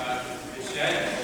Tatou pepesi ai.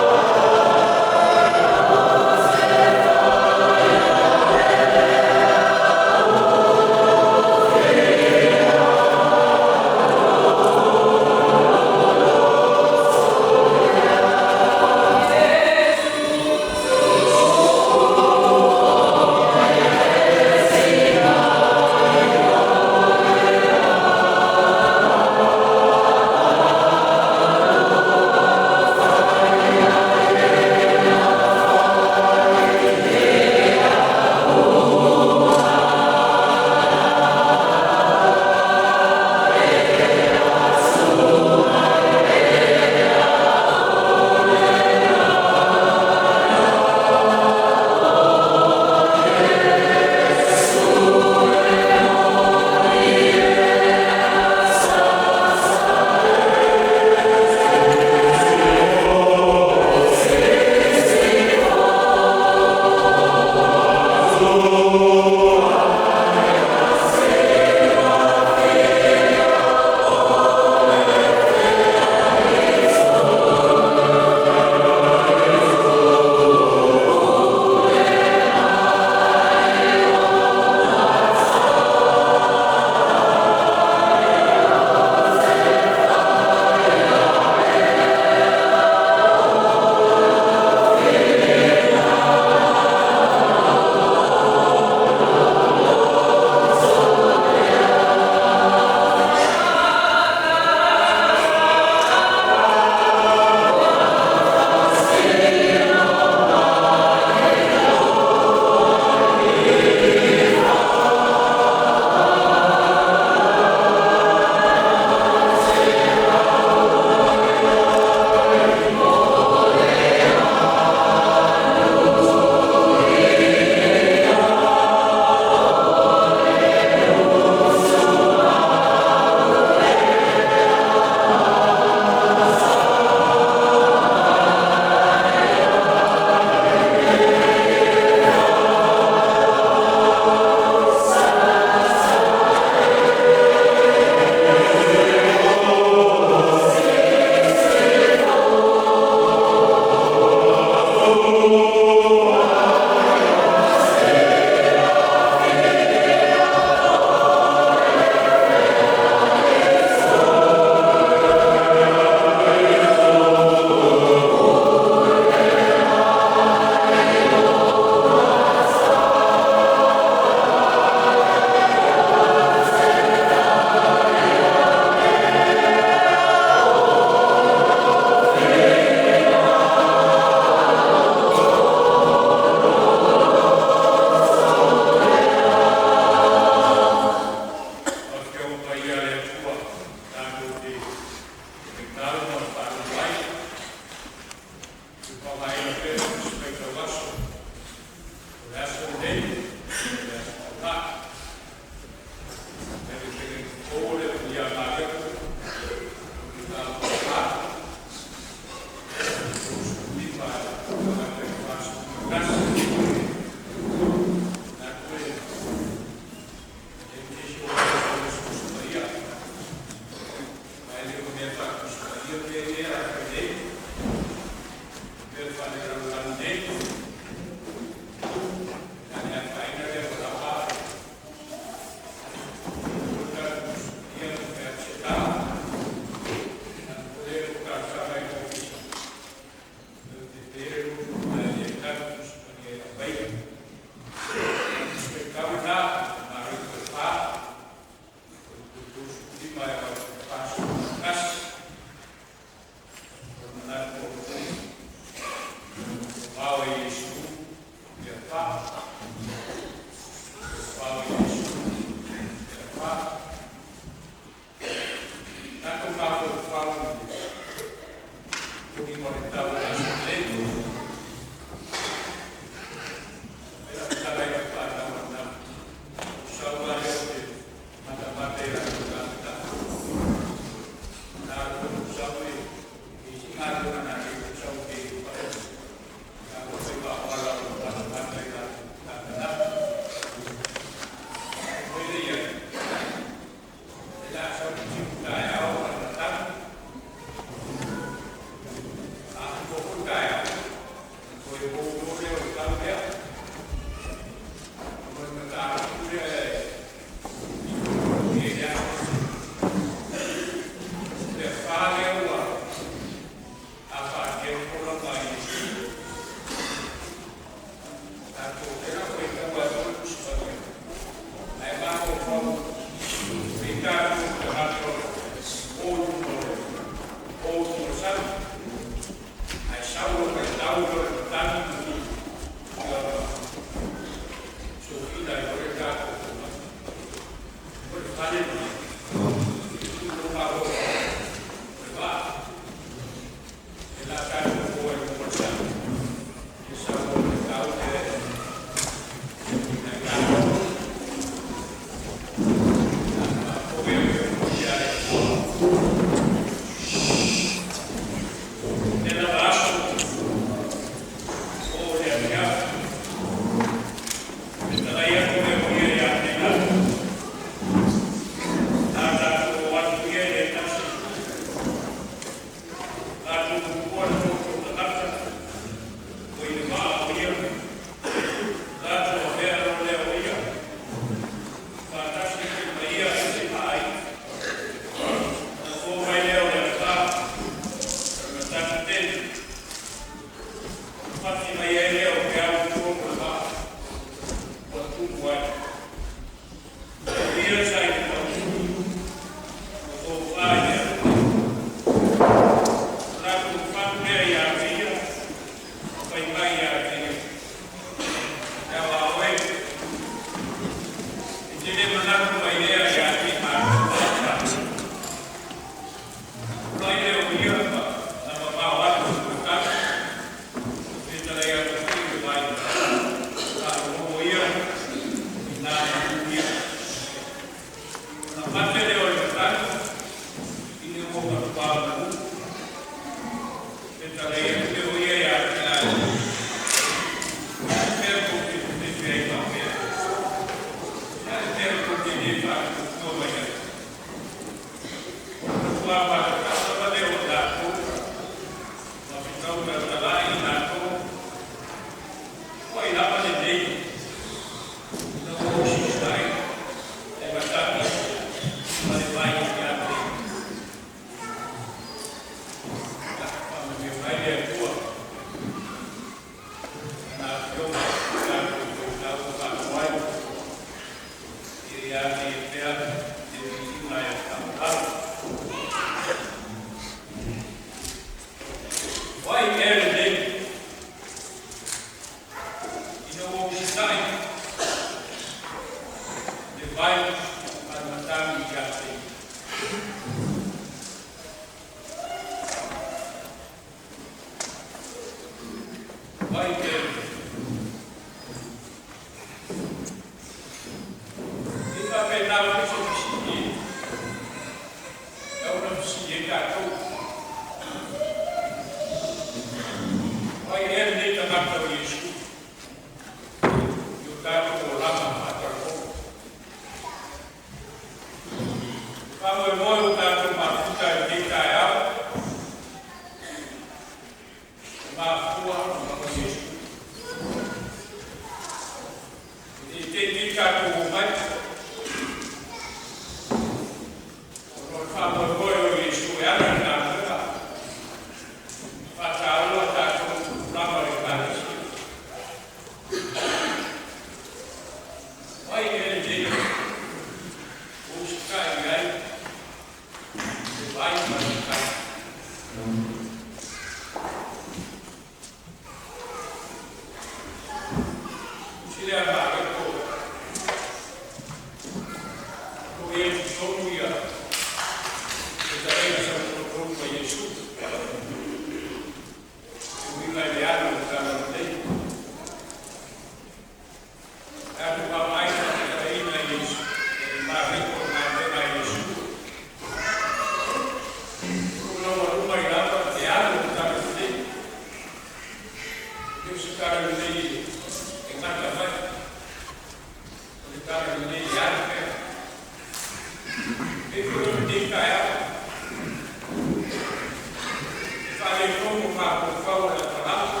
mafaufau o le Aperamo,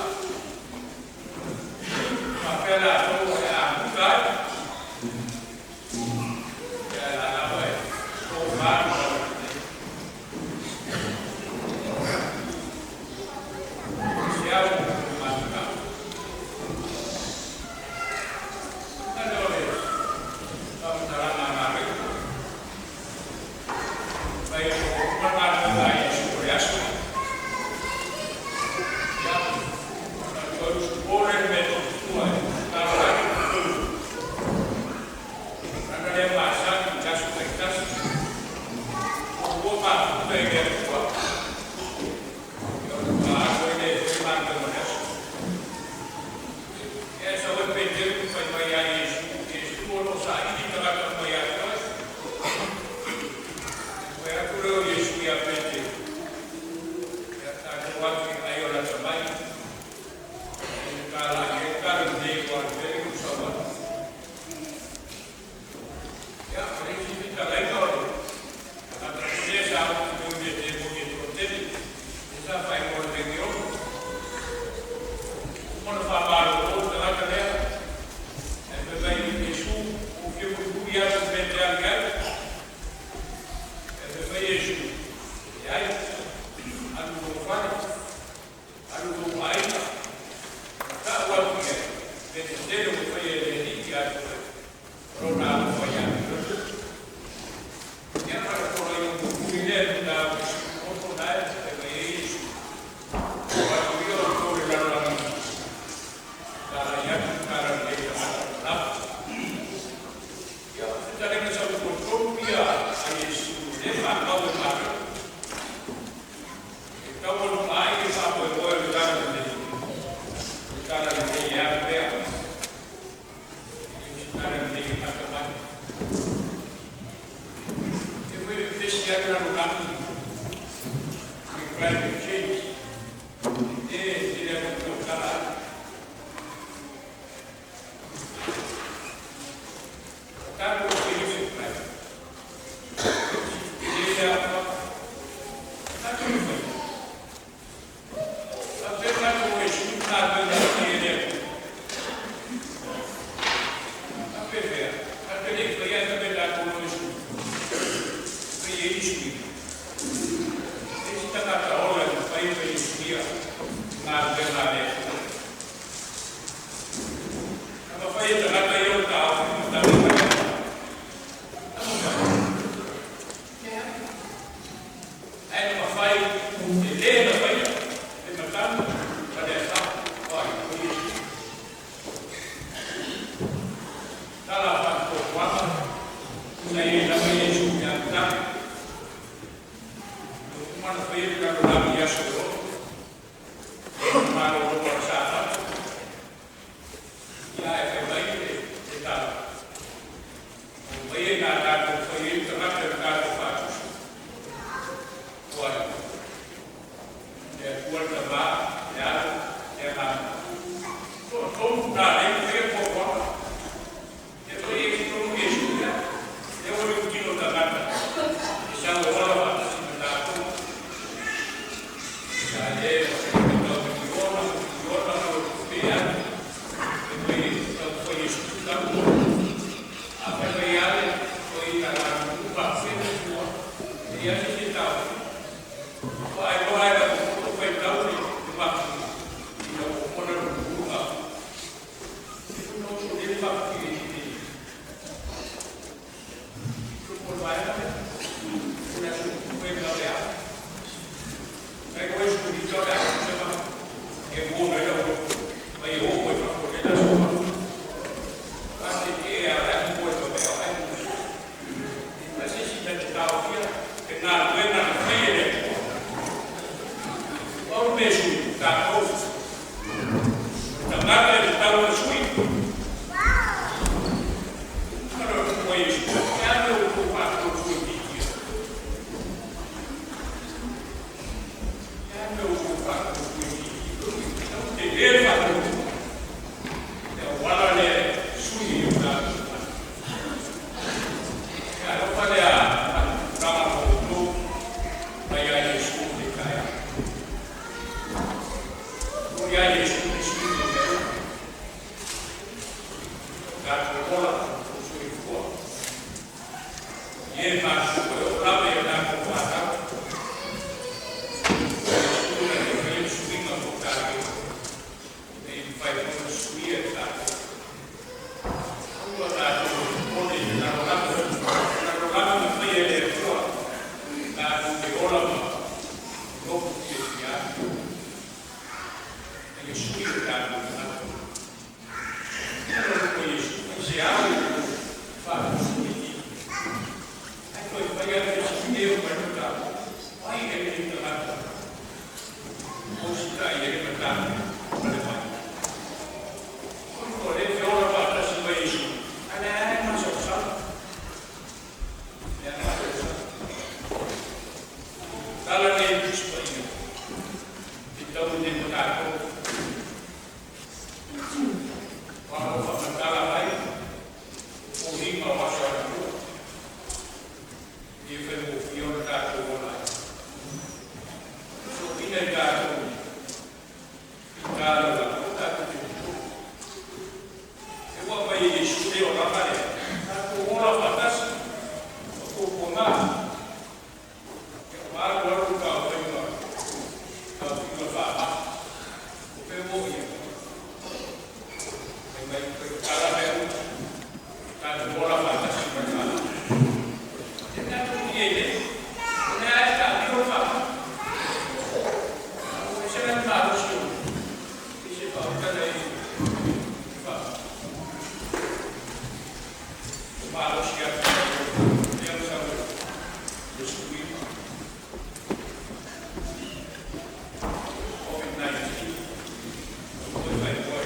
faapea latou o le a muta ai. Ia la lava e tofa le talalelei. Se au o matuta. Ale o le faamatalaga a Mareko, mai o uma galuega a Iesu o le aso. Ia, na toe usupo le mea tautua e tatalo ai. Ana le masani i aso taitasi. Ua mafuta i le Atua. Ia o le alu ai le fai galuega o le aso. Ia e sau ai Peteru fai mai ia Iesu, Iesu o lo o saili tagata uma ia te oe. Fai atu lea o Iesu ia Peteru, ia tatou atu i ai o lata mai. E tala i ai tala nei ua le u sau ai. Ia, o le isi fetalaiga o le tagata foi sa o i le demoni e toatele, e sa faaigoa o le Legeono. Uma na faamalolo le tagata lea. Ae fai mai Iesu, ua fia mulimuli atu i mea te alu i ai. E fai mai Iesu, leai, alu lou fale, alu lou aiga, ma tau atu i ai, mea tetele ua faia e le Alii ia te oe, o lona alofa ia te oe. Ia ma le poloaiga mulimuli lea e Mataupu 16 na e fai mai ai Iesu, o atu ia outou i le lalolagi, talai atu le talalelei i tagata uma lava. Ia, o fetalaiga sa tolu ia a Iesu le faamau e Mareko. E taualuga ai le faamoemoe o le talalelei. O le talalelei e alu pea. E le o se talalelei e gata mai. E foi vevesi ai le lalolagi i climate change. E tele atu tautala ai. O tatou te climate. E le atoa. Tatou e fai. A pe tatou e sui galuega e fai e le Atua. A pe fea. A pe le fai ai pe tatou e sui. Fai e i sui. E si tagata ola e fai pe i suia galuega a le Atua. A mafai e tagata ia o taofi ma tali mai ai. A mafai. Leai. Ae na mafai e le na faia le matagi ma le asafu o ai o Iesu. Tala faatuatuaga sa i ai lava Iesu i le amataga. Ua uma na faia le lalolagi i aso e 6. E malolo o le Sapatu. Ia ae fai mai le tala. O mai e nā tatou fai ai le tagata i le tatou faatusa. O ai. Le Atua le Tamā, le Alo, le Agaga. Toatolu na lei faia fuafuaga. E fai e totonu Iesu lea. Lea ua le tino tagata. E sau e ola faatasi ma tatou. Ia le tau miliona, miliona o tupe alu. E mai tau fai Iesu tau. A fai mai ale, o i ka la pa se tua. E ia se tau. O ai o ai la ko fai tau le ma ina ua mona le luluga. E no so le fa ki ni. Ko ko vai la. Una su ko e la lea. Kai ko su ni to la se ma. E mo na la ko. Mai o ko fa ko le la so. A se ke a la ko to me ai. A se si ta tau fia e ngā luenga na fai e le Atua. O le sui, tatou. Tagata e tau o sui. Ano ko Iesu, e ame o tou faatuatua itiitia. E ame o tou faatuatua itiitia. Tau te le faatuatua. E wala le sui i o tatou tagata. E alofa lea tulaga mo outou mai ia Iesu le taeao. Ia Iesu i suiga o mea uma. O tatou ola ma o soifua. I e matutua e oo lava i a tatou fanau. O Iesu na te faia le suiga mo tatou, ina ia mafai foi ona suia e tatou. Aua tatou te popole i le lalolagi. O le lalolagi na faia e le Atua tatou te ola ma nonofo fiafia ai. A ia sui o tatou tagata. Ina o Iesu faiseau faatusui ai toe fai atu e si e o mai mataupu. Ai e le tagata o sita i e mataupu ma le mai. O le feola faatasi ma Iesu, a le ae masaosao. Le masaosao. Tala nei Tusi Paia, i tau nei ma tatou. Wa o whakatala mai, o hinga o aso anatua. I e whai mo whiona tātou o lai. So ina i tātou, i tāla la, o tātou te pupu. E ua mai e Iesu le o langa lea, tātou ola whatasi, o tō pōngā. E o maru aru ka o whaima, ka o whima whaama. O pe mo ia. Mai mai koe tala mea uma. Tātou ola whatasi mai whaama. E tātou i e le, o nea e tā pio whaama. O se mea malosi o, i se whautana i whaama. O malosi atu, lea o sa le suiga. COVID-19, o koe mai koe,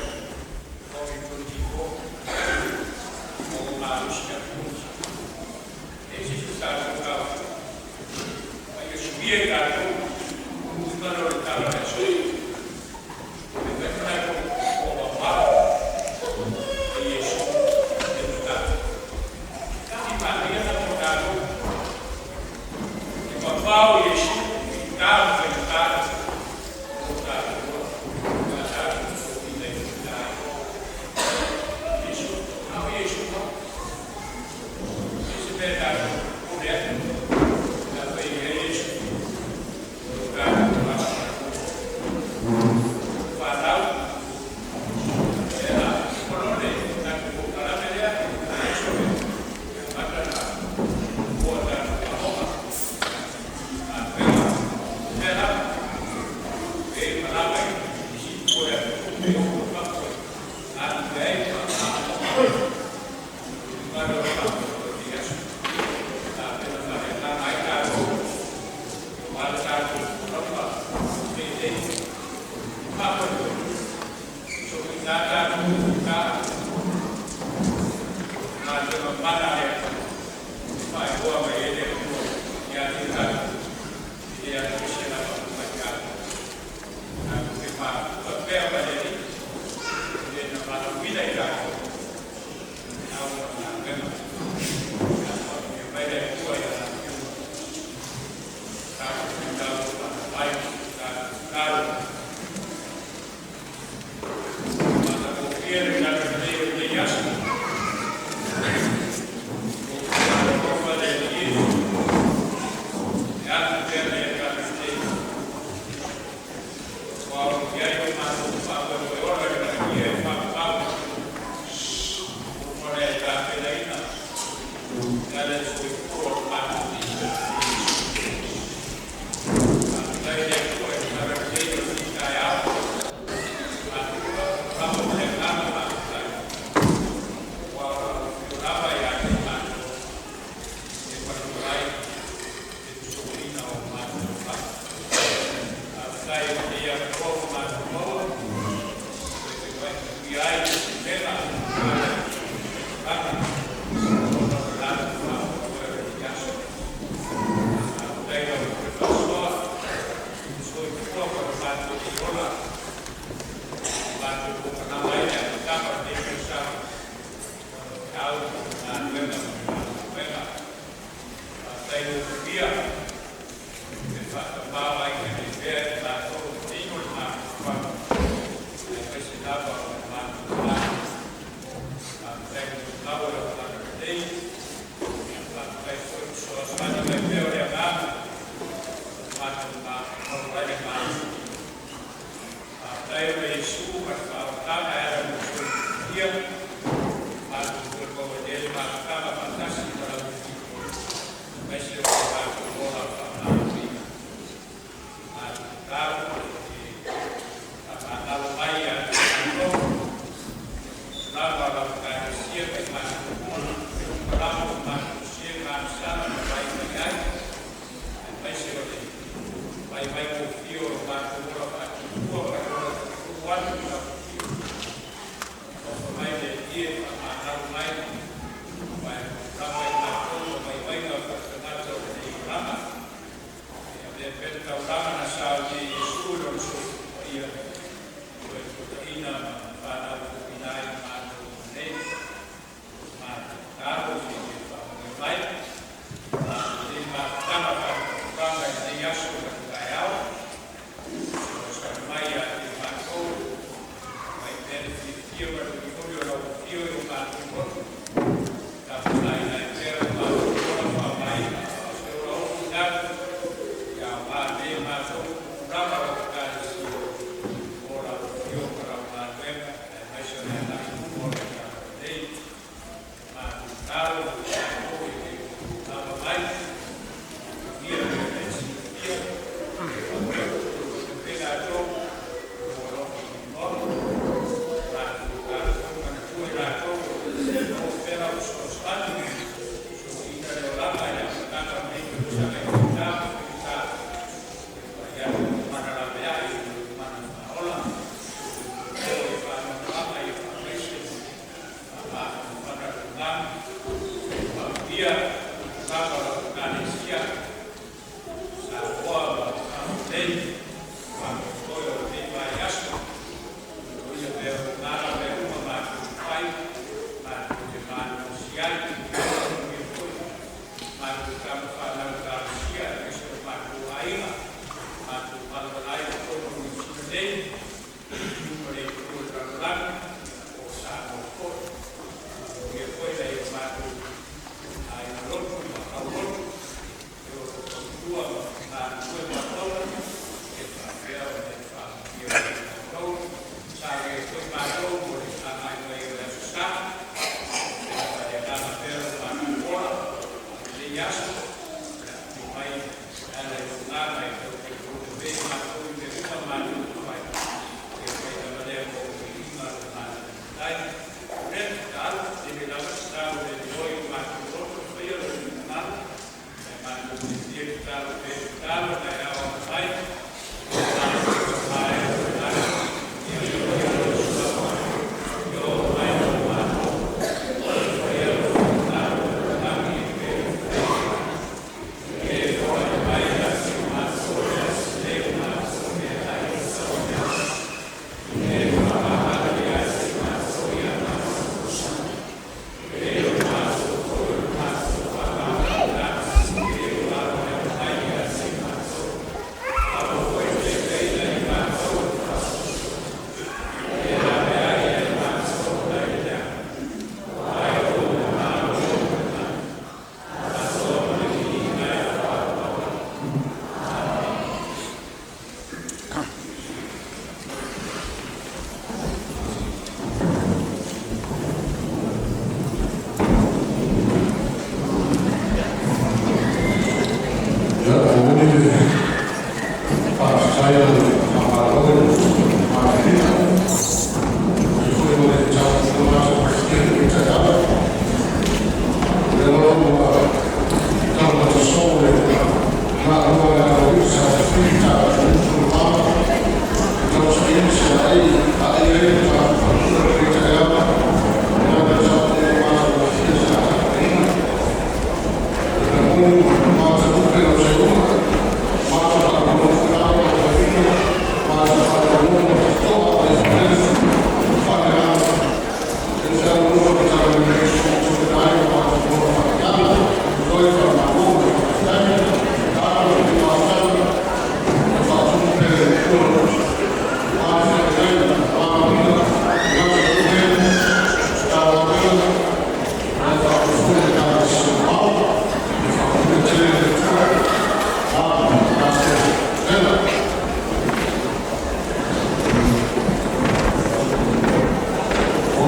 COVID-24, o malosi atu. E se se tātou kau. Ai e suia i tātou, o mana o le tala le sui. E mai mai ko o mama, e Iesu, e matata. Kani manaia na mo tātou. E papao Iesu, i tāu whai tātou, o tātou, ka tātou o ina i tāi. Iesu, au Iesu ma. E se mea tātou, o lea, na whai e Iesu, o tātou lava. Whanau, e a, konone, tātou o kalame lea, a eso e, mata na, o tātou ahoga, a pena, pena, e malama i si koe a e o whakwe, a te ai ma a ahoga. Mara o tātou o te asu, a pena whare nā ai tātou, o mara tātou rapa, te te, papa koe. So i nā tātou tā, nā te mana lea, e whai hoa mai e le atua, ia te tātou, i le atu se la wha mai tātou. Nā te whā pēa mai le ni, le na mana wina i tātou, nā o nā wema. Nā wha mai le atua ia nā piuma. Tātou te tātou whana mai, tātou tātou. Mana ko pia le tātou nei o te aso. O te wha le ni e. E atu pēa le tātou nei. Wa o ki ai o mātou whāpua o e ora i mana kia e whāpau. O whare e tāpena ina. E ale so i kuro o mātou i. Tātai le atua e tara nei o ki tai ao. Mātou rapa o le ngana mātou. Wa o rapa i a te mātou. E patu ai te tusoina o mātou wha. Tātai o te ia katoa o mātou maua. E te wai i ai te tena. Ana. O na rātou wha o koe o te aso. Tātai o te whasoa. So i kua pa mātou i ola. Mātou ko kana mai a te tapa te sa. Au nā wema wema. Tātai o te pia. E whakapā mai ke te pēr mātou te ino le mātou wha. Faafetai ona o Iesu ma le faaolataga e ala i lou soifua matou toe maua nei le mafutaga faatasi ma lau aemaise o le matou ola faamagaloina. Matou tatalo e faamagalo mai ia te matou tulaga o lau Ekalesia ma i matou uma, uma lava o matou se ma agasala ma fai mai ai, aemaise o le vaivaigofie o lo matou ola faatupua ma le ola tautonu atu i lau afio. Alofa mai le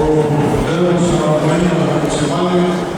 O lea ua saunoaina Fitisemanu.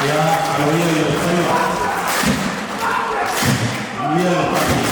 Ia, alo ia i ou faiva. Manuia le tapuaiga.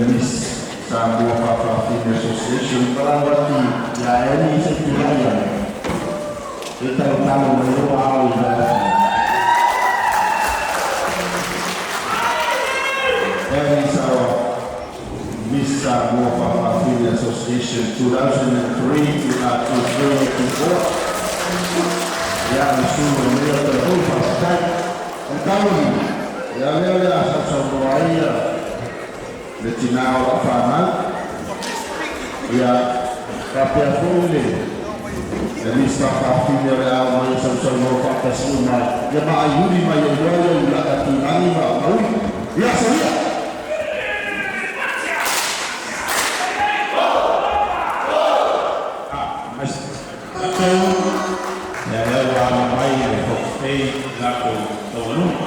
Miss Samoa Fa'afafine Association palauati ia eni se tulai ai e talotalo mai o ao i la Eni Sawa Miss Samoa Fa'afafine Association 2003 to 2024 ia musulu mai o tatou fa'afetai e tauli ia lea le a sausaunoa ai ia le tinā o la'u fanau ia faapea foi le le Miss Fa'afafine o le ao mai e sausaunoa fa'atasi mai ia maaiuli mai ai loa ia ulaga tulagi ma maui ia soia. Ia lea ua ala mai le Fox latou taualuga.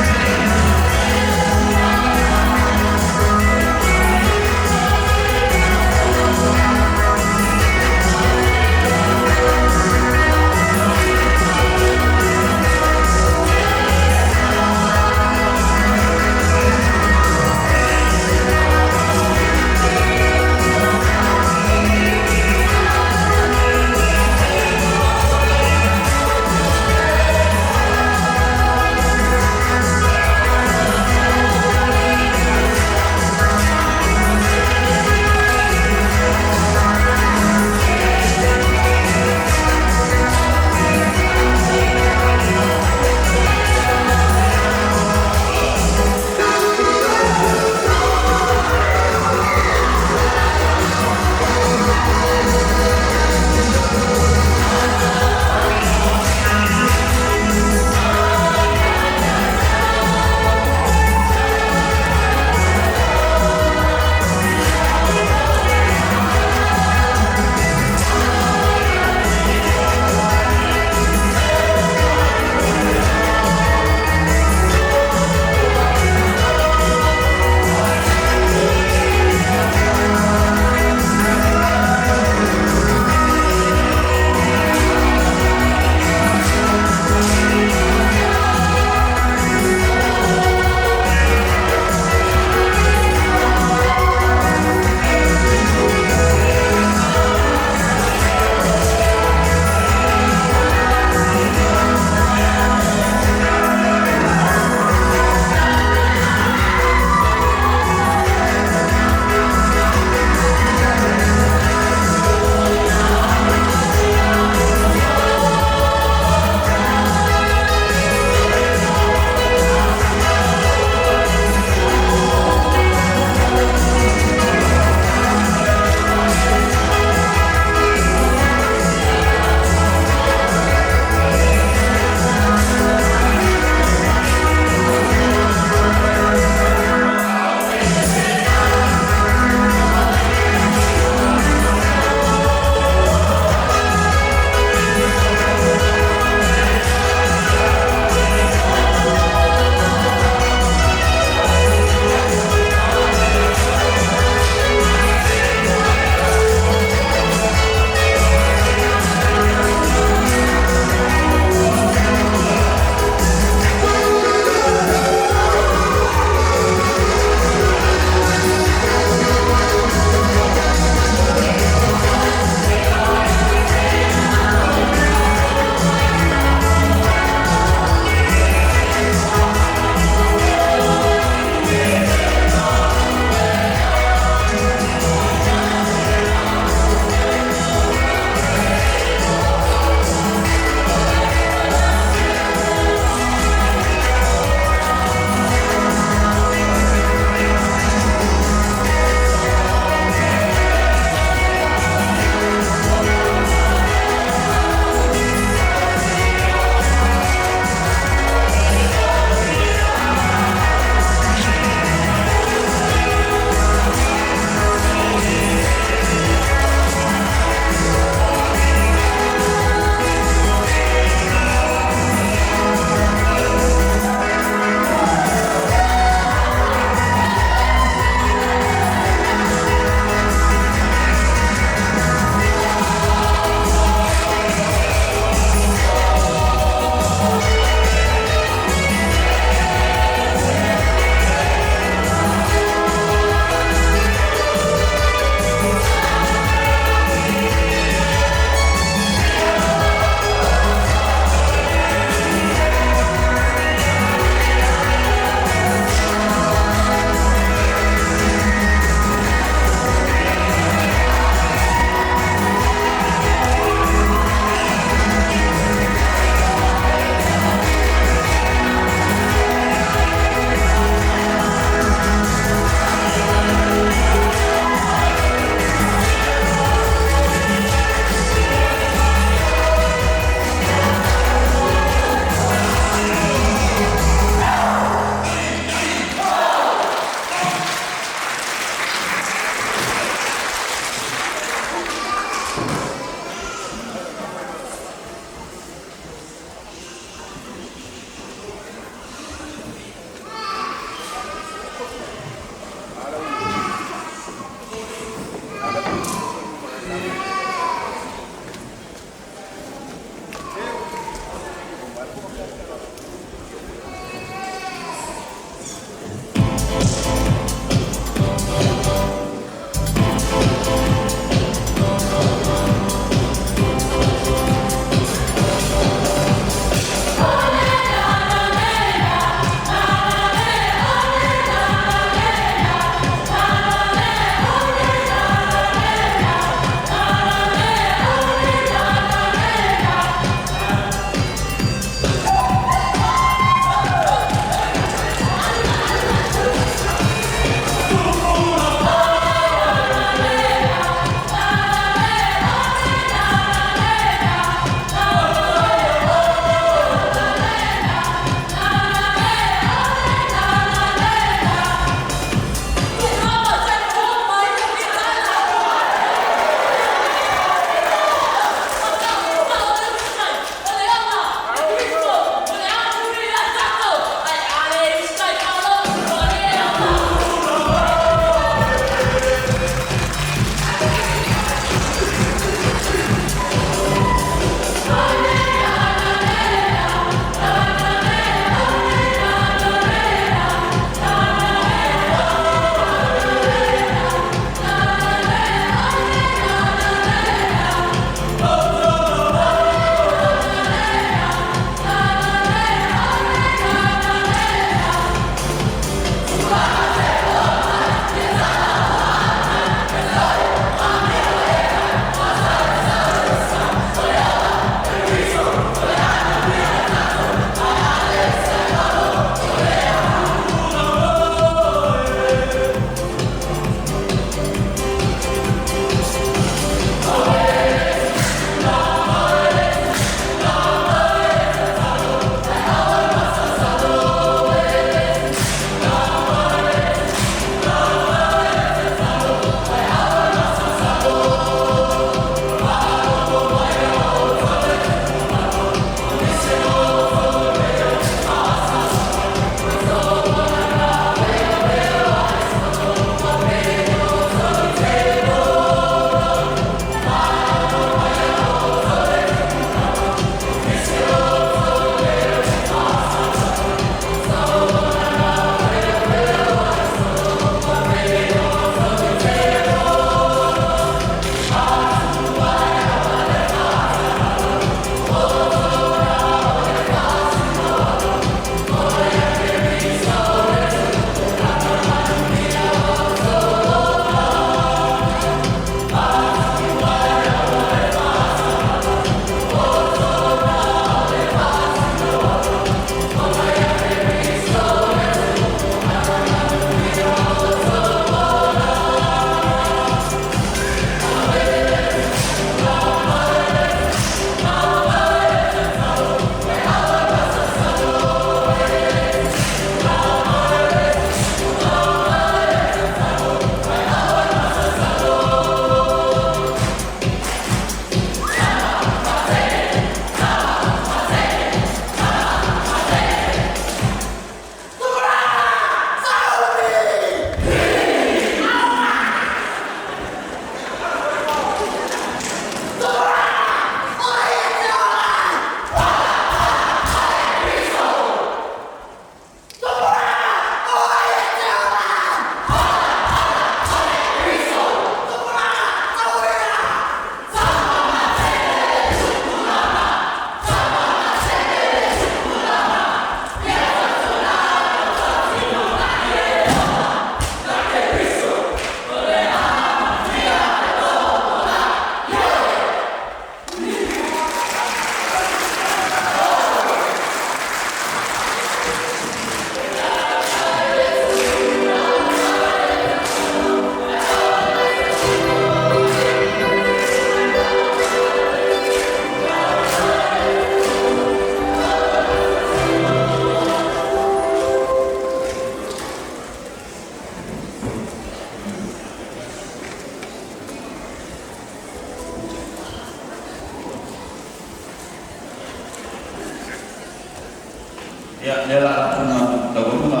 Ia, lea o le a lafo i le matou taualuga.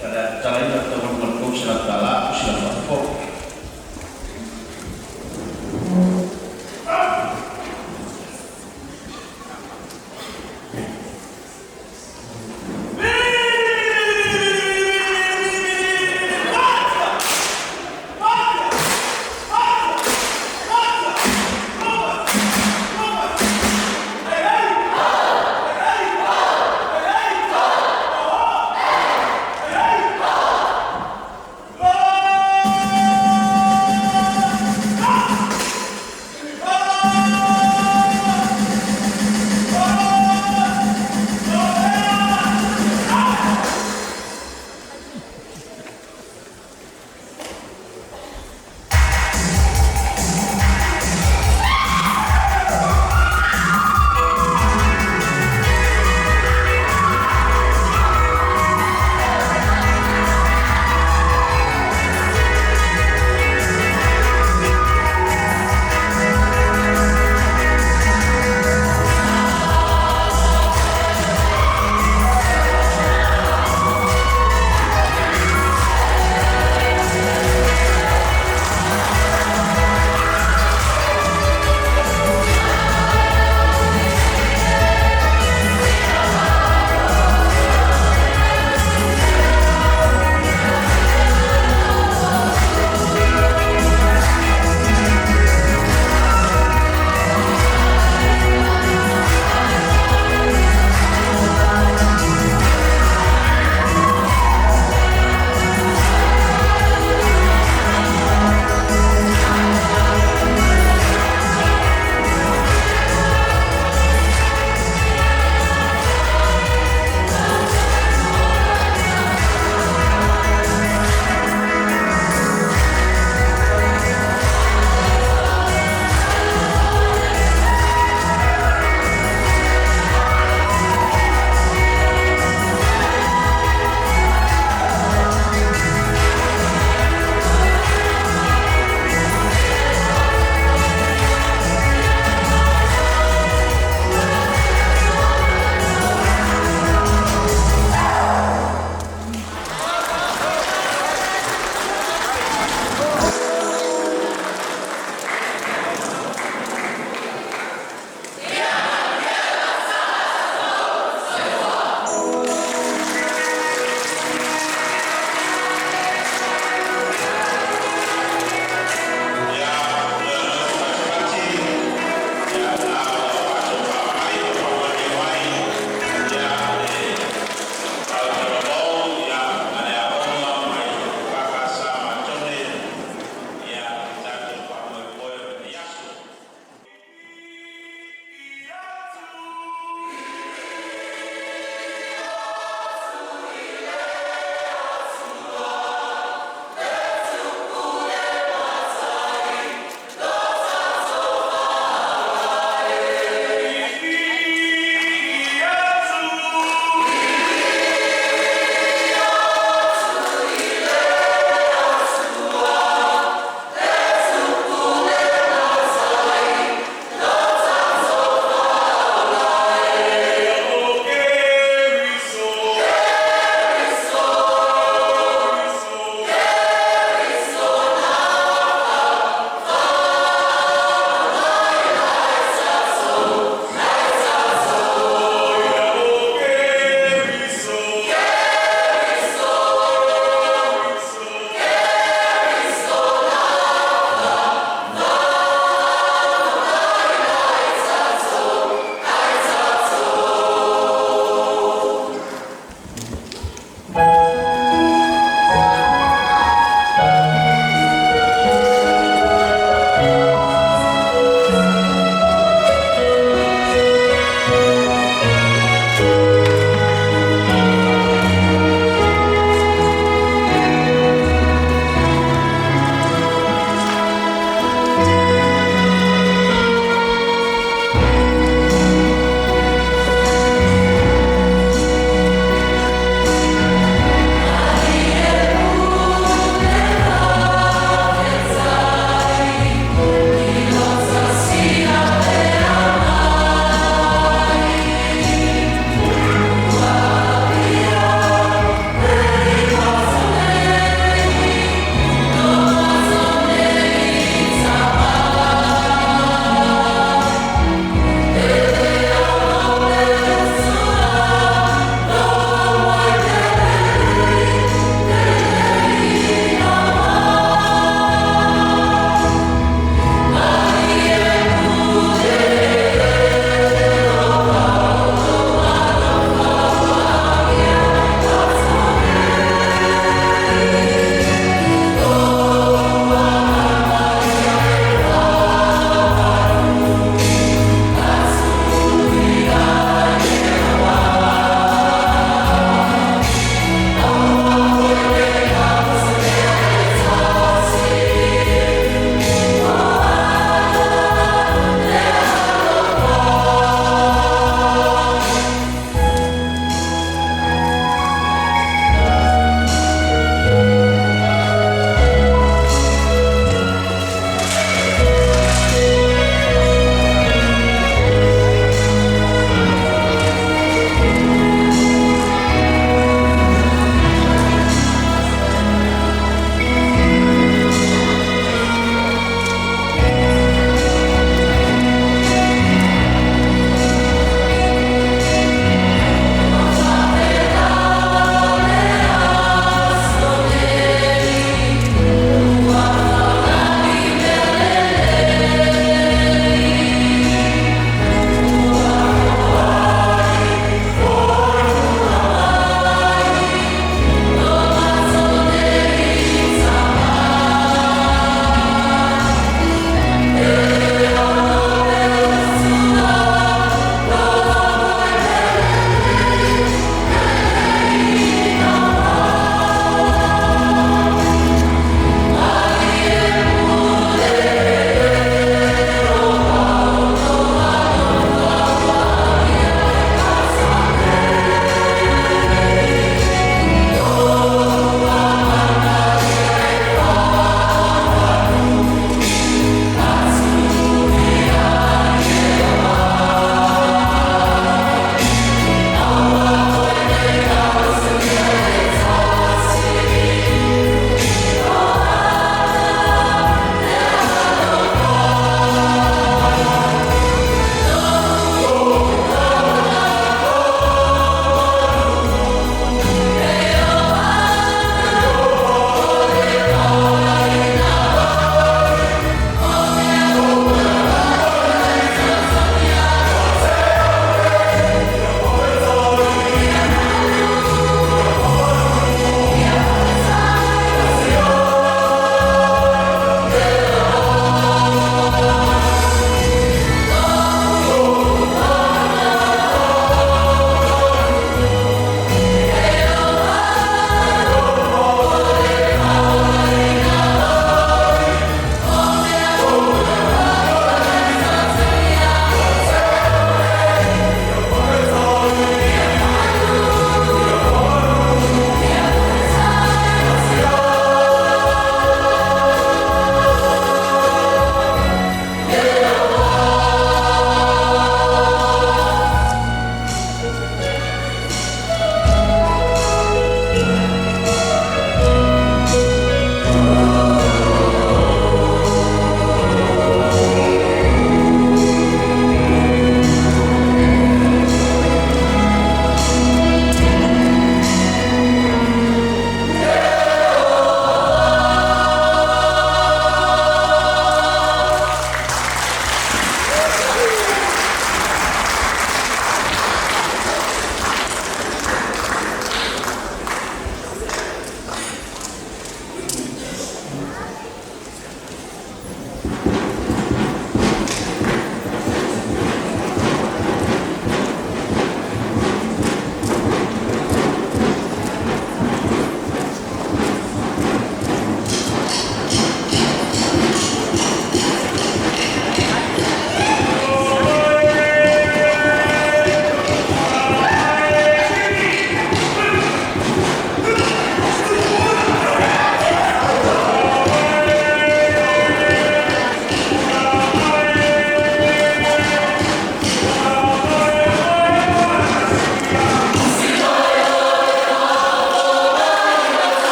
Ia, o le a tatalaina le taualuga i le $300 mo sina faafofo.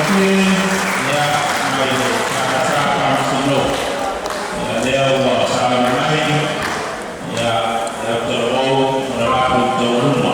Faigofie ia mai le EKK Faamasino. Ia lea ua sauni mai ia le autalavou ma le latou taualuma.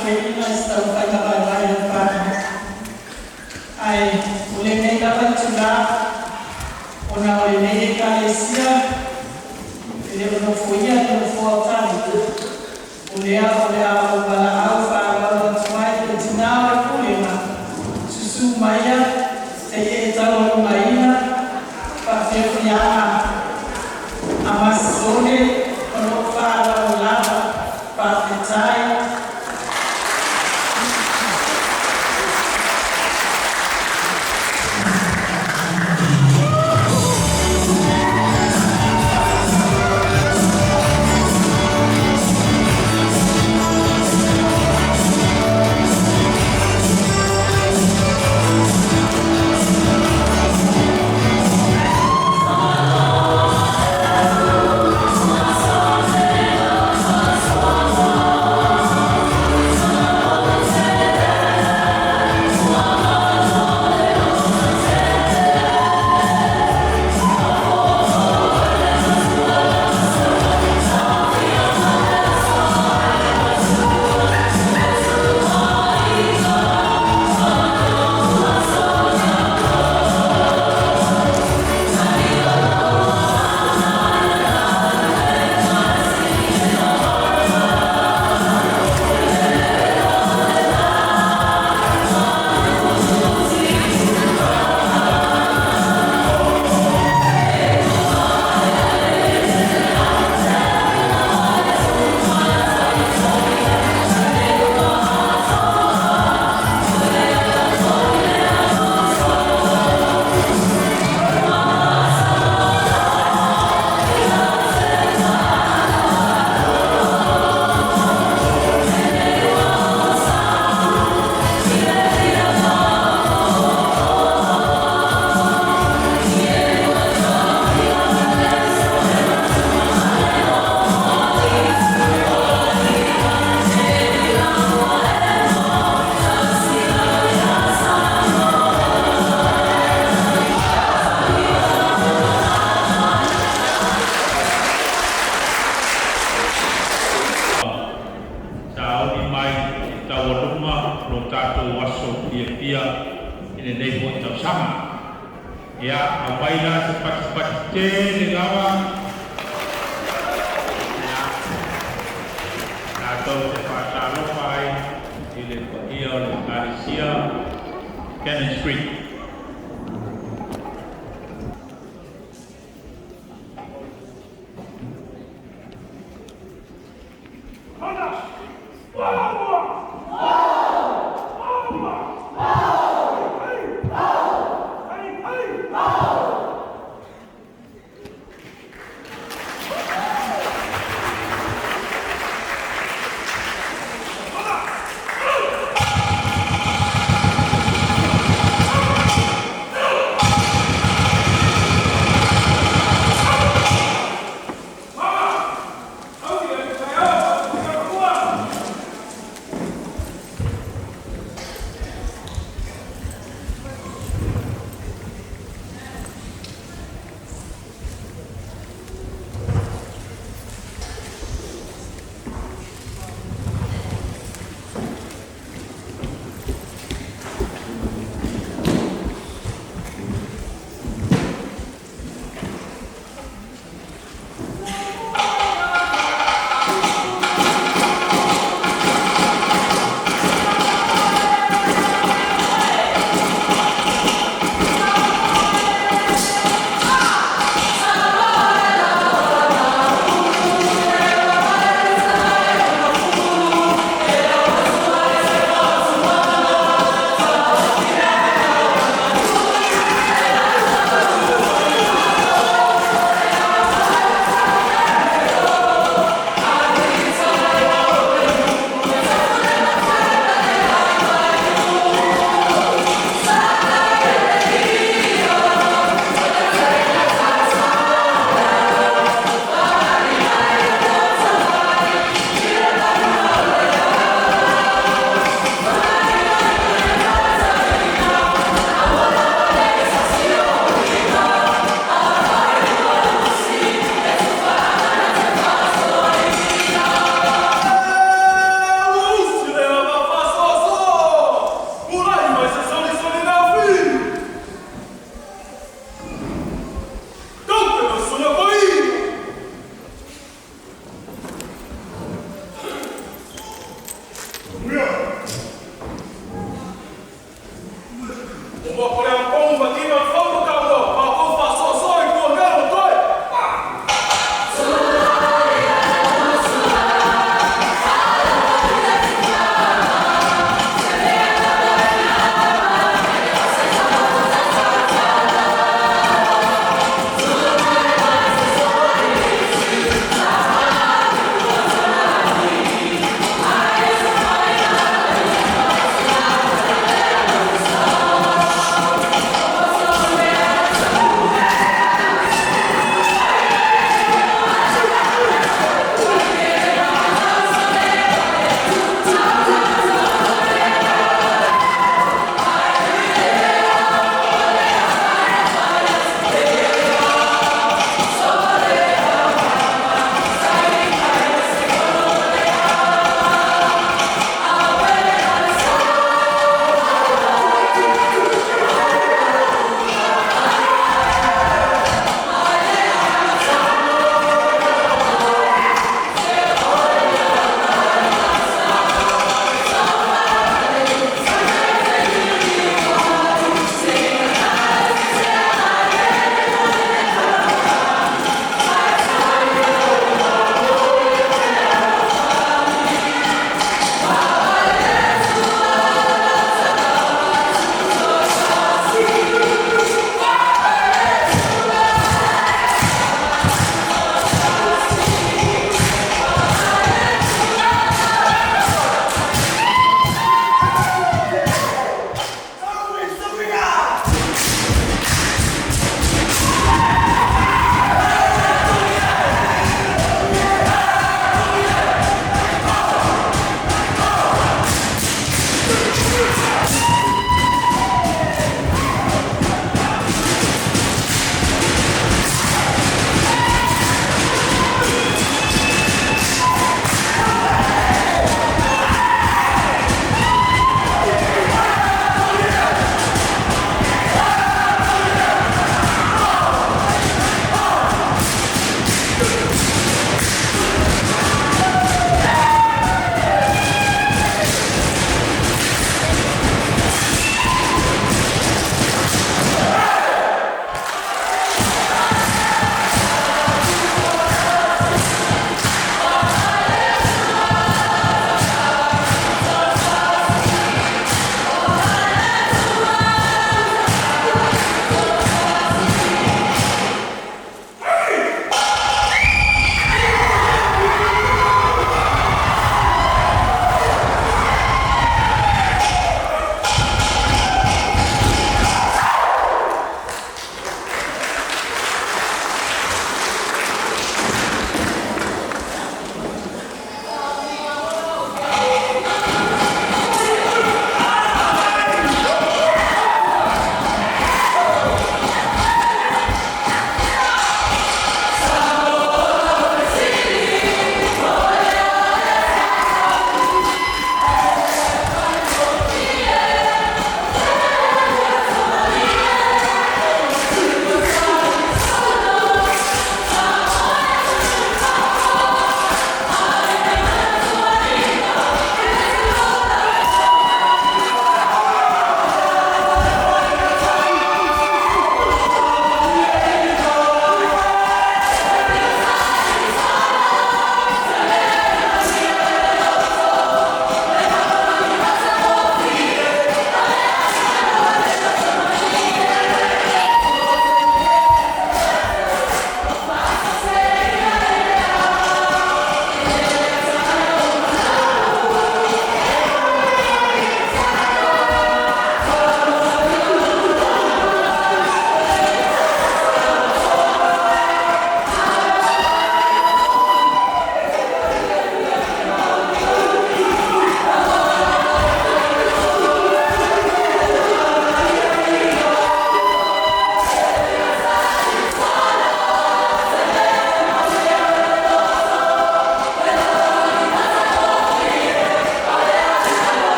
toeaina i se taumafaiga vaivai a le Palemene. Ae o lenei lava itulā, ona o lenei Ekalesia e le o nofoia e le Nofoa o Tali, o lea o le a ou valaau faaaloalo atu ai i le tinā o le Pulega, susū maia se i e taualumaina faafiafiaga a masone o loo faaaloalo lava. Faafetai. Saoni mai e taualuga lo tatou aso fiafia i lenei foi tausaga. Ia, aumai la se patipati tele lava, ia, tatou te faatalofa ai i le paia o le Ekalesia Cannon Street.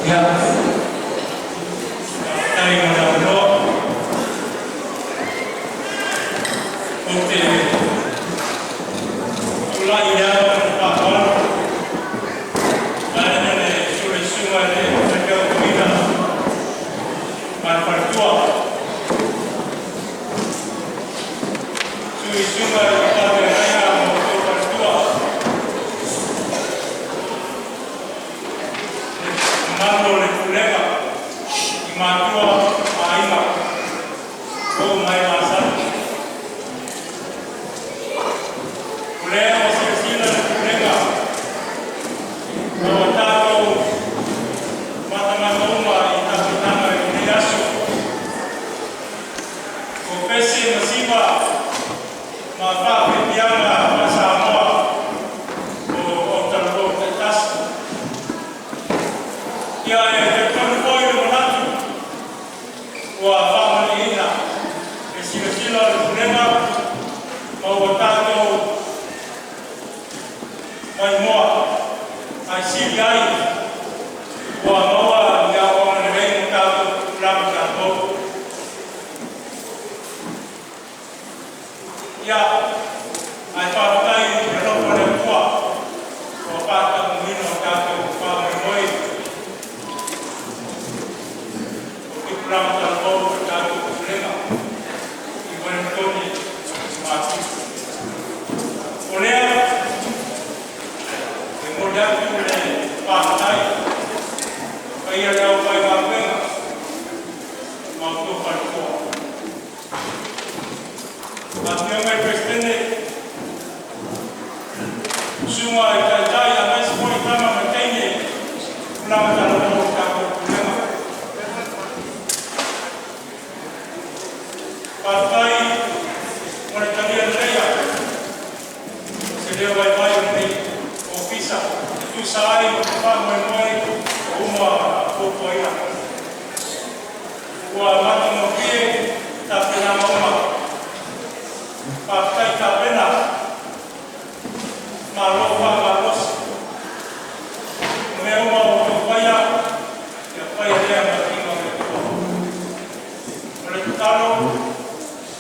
Ia, faafetai mo le avanoa. Ou te tulai i le ava ma le faaaloalo vaeane le susu o le Susuga i le Faifeau Toeaina ma le faletua, susu i susuga i faafeagaiga ma outou faletua, le mamalu o le pulega i matua ma aiga o ma e masani. O lea ua silasila le pulega ma ua tatou matamata uma i tapenaga i lenei aso. O pese ma siva ma faapiapiaga faa-Samoa o autalavou taitasi. Ia e talitonu foi le manatu ua faamalieina le silasila o le pulega ma ua tatou maimoa ae sili ai ua maua ni aoaoga lelei mo tatou tupulaga talavou. Ia, ae faafetai i le alofa o le Atua ua faataunuuina o tatou faamoemoe o tupulaga talavou o le tatou pulega i Ueligitone Mati. O lea e momoli atu le faafetai paia le aufaigaluega ma outou faletua. Afioga i le Peresetene, susuga i taitai aemaise foi tama ma teine tupulaga talavou o le tatou pulega. Faafetai mo le talia leleia o se leo vaivai o lenei ofisa e tusa ai ma faamoemoe o uma fuafuaina. Ua matagofie tapenaga uma. Faafetai tapena, malo faamalolosi. O mea uma ua outou faia, ia faia lea ma le viiga o le Atua. O le tatalo,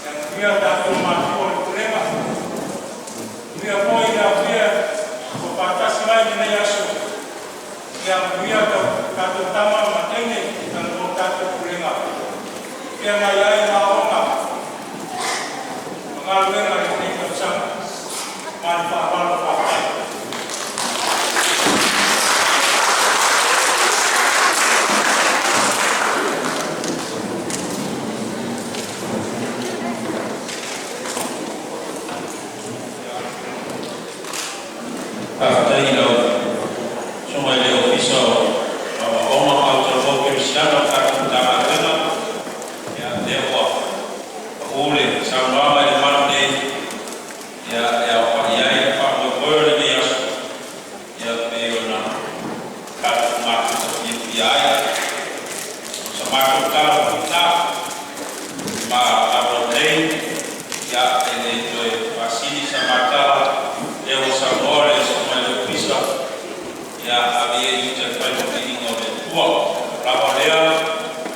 ia manuia tatou matua o le pulega, manuia foi le aofia ua faatasi mai lenei aso, ia manuia tatou tama ma teine talavou tatou pulega. Feagai ai ma aoga ma galuega i lenei tausaga. Ma le faaaloalo faafetai. Faafetai i lau Susuga i le Ofisa o Aoaoga ma Autalavou Kerisiano o le tatou Matagaluega. Ia lea ua pau le saunoaga i le malu nei, ia e aofai ai le faamoemoe o lenei aso, ia pei ona tatou mafuta fiafia ai. O sa matou tala faapitaa ma tatou nei, ia e le toe faasili sa matala lea ua saunoa le Susuga i le Ofisa, ia ave ia i uta e fai ma viiga o le Atua. Lava lea,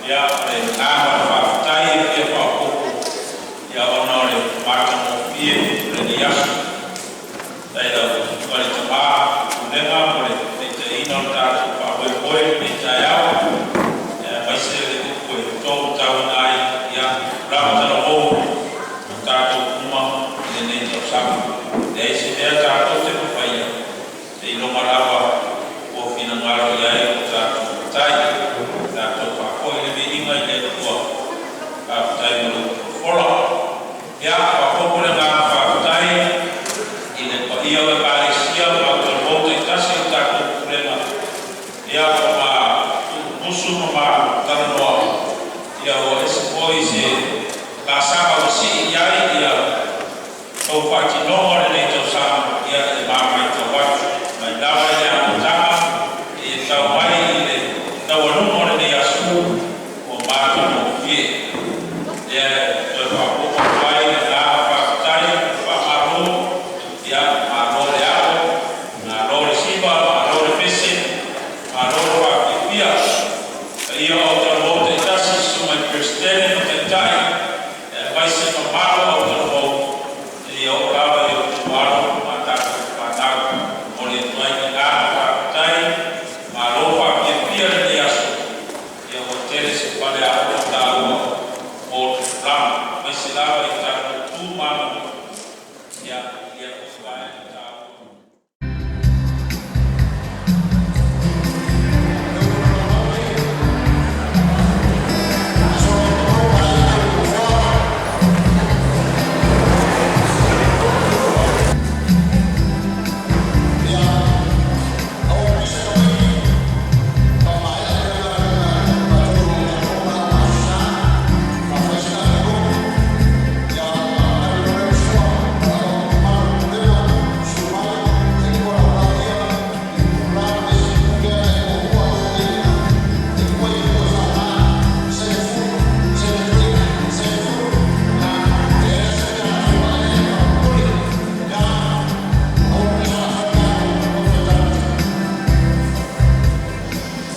ia o le agaga o le faafetai e fia faaopoopo, ia ona o le matagofie o lenei aso. Faafetai lau Susuga i le Tamā Pulega mo le taitaiina o le tatou faamoemoe i lenei taeao, aemaise le upu e taumatauina ai ia tupulaga talavou o tatou uma i lenei tausaga. Leai se mea tatou te mafaia seiloga lava ua finagalo i ai o tatou Matai. Tatou faafoi le viiga i le Atua. Faafetai mo le upu fofola. Ia faaopoopo le agaga faafetai i le paia o Ekalesia ma autalavou taitasi o le tatou pulega, ia ua ma tuutusu ma ma talanoa, ia ua ese foi se laasaga ua sii i ai ia tou faatinoga o lenei tausaga. Ia e mamaitau atu mai lava i le amataga e tau mai i le taualuga o lenei aso ua matagofie. Lea toe faaopoopo atu ai le agaga faafetai faamalo. Ia malo le alo, malo le siva, malo le pese, malo le faafiafia. Paia o talavou taitasi, susuga i Peresetene ma Taitai, aemaise mamalu o autalavou, seia oo lava i outou alo ma tatou fanau. Momoli atu ai le agaga faafetai, malo faafiafia lenei aso. Ia ua tele se faleaoga taua mo le tupulaga, aemaise lava i tatou tu ma aganuu. Ia lea foi vaega taua.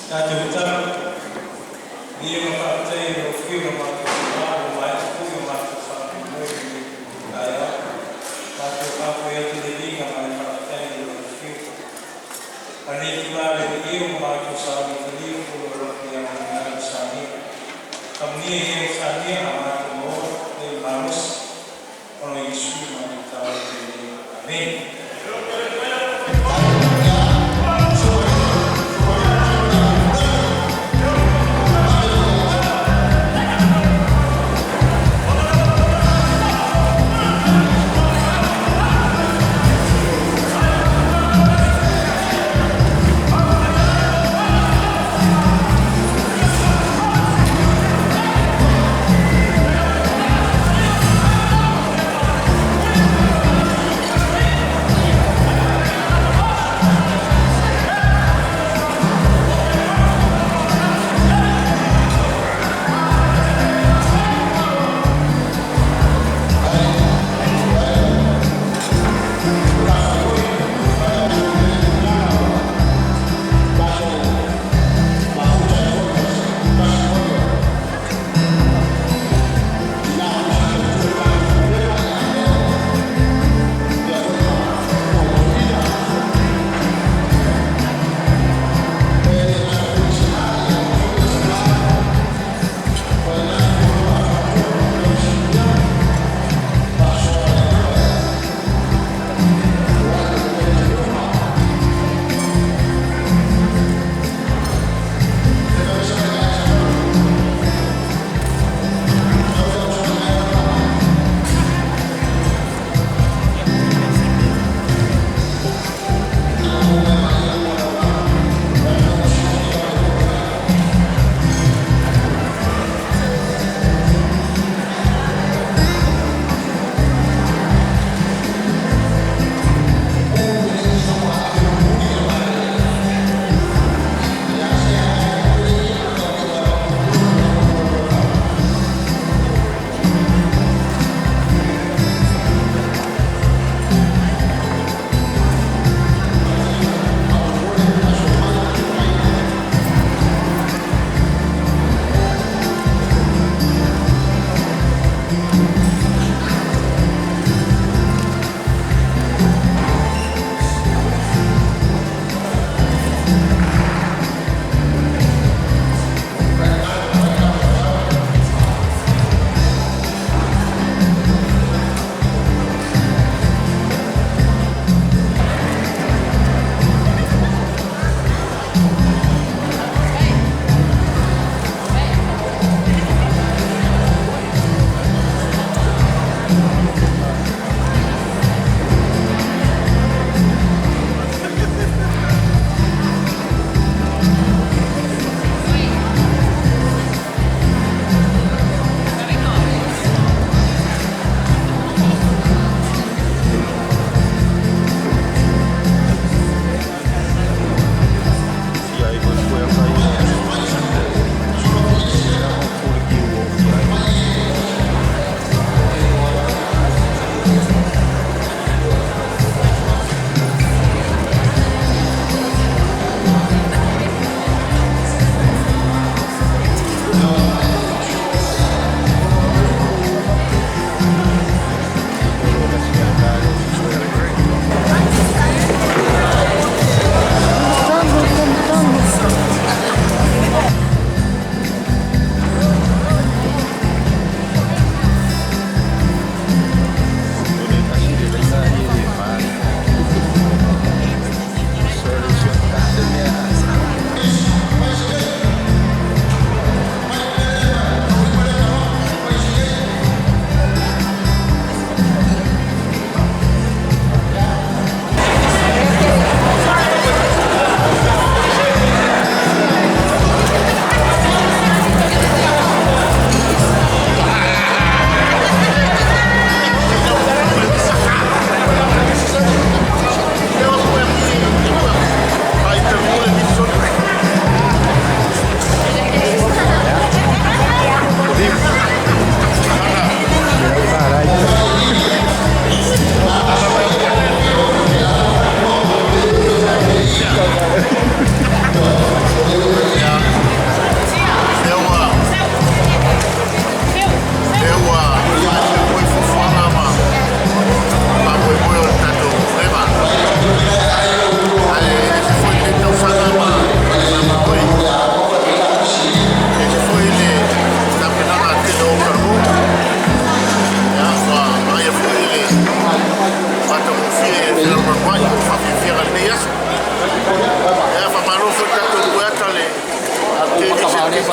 Tatou tatalo. Ia ma faafetai i lau Afioga matou Tina ua maea foi o matou faamoemoe i lenei taeao. Matou faafoe atu le viiga ma le faafetai i lau Afioga. A o lenei itula le Alii e ua matou sailifalia o lo o lau ia Lusania. Faamanuia ia Lusania a matou maua le malosi ona o Iesu matou tatalo atu ai nei. Amene.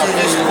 Mai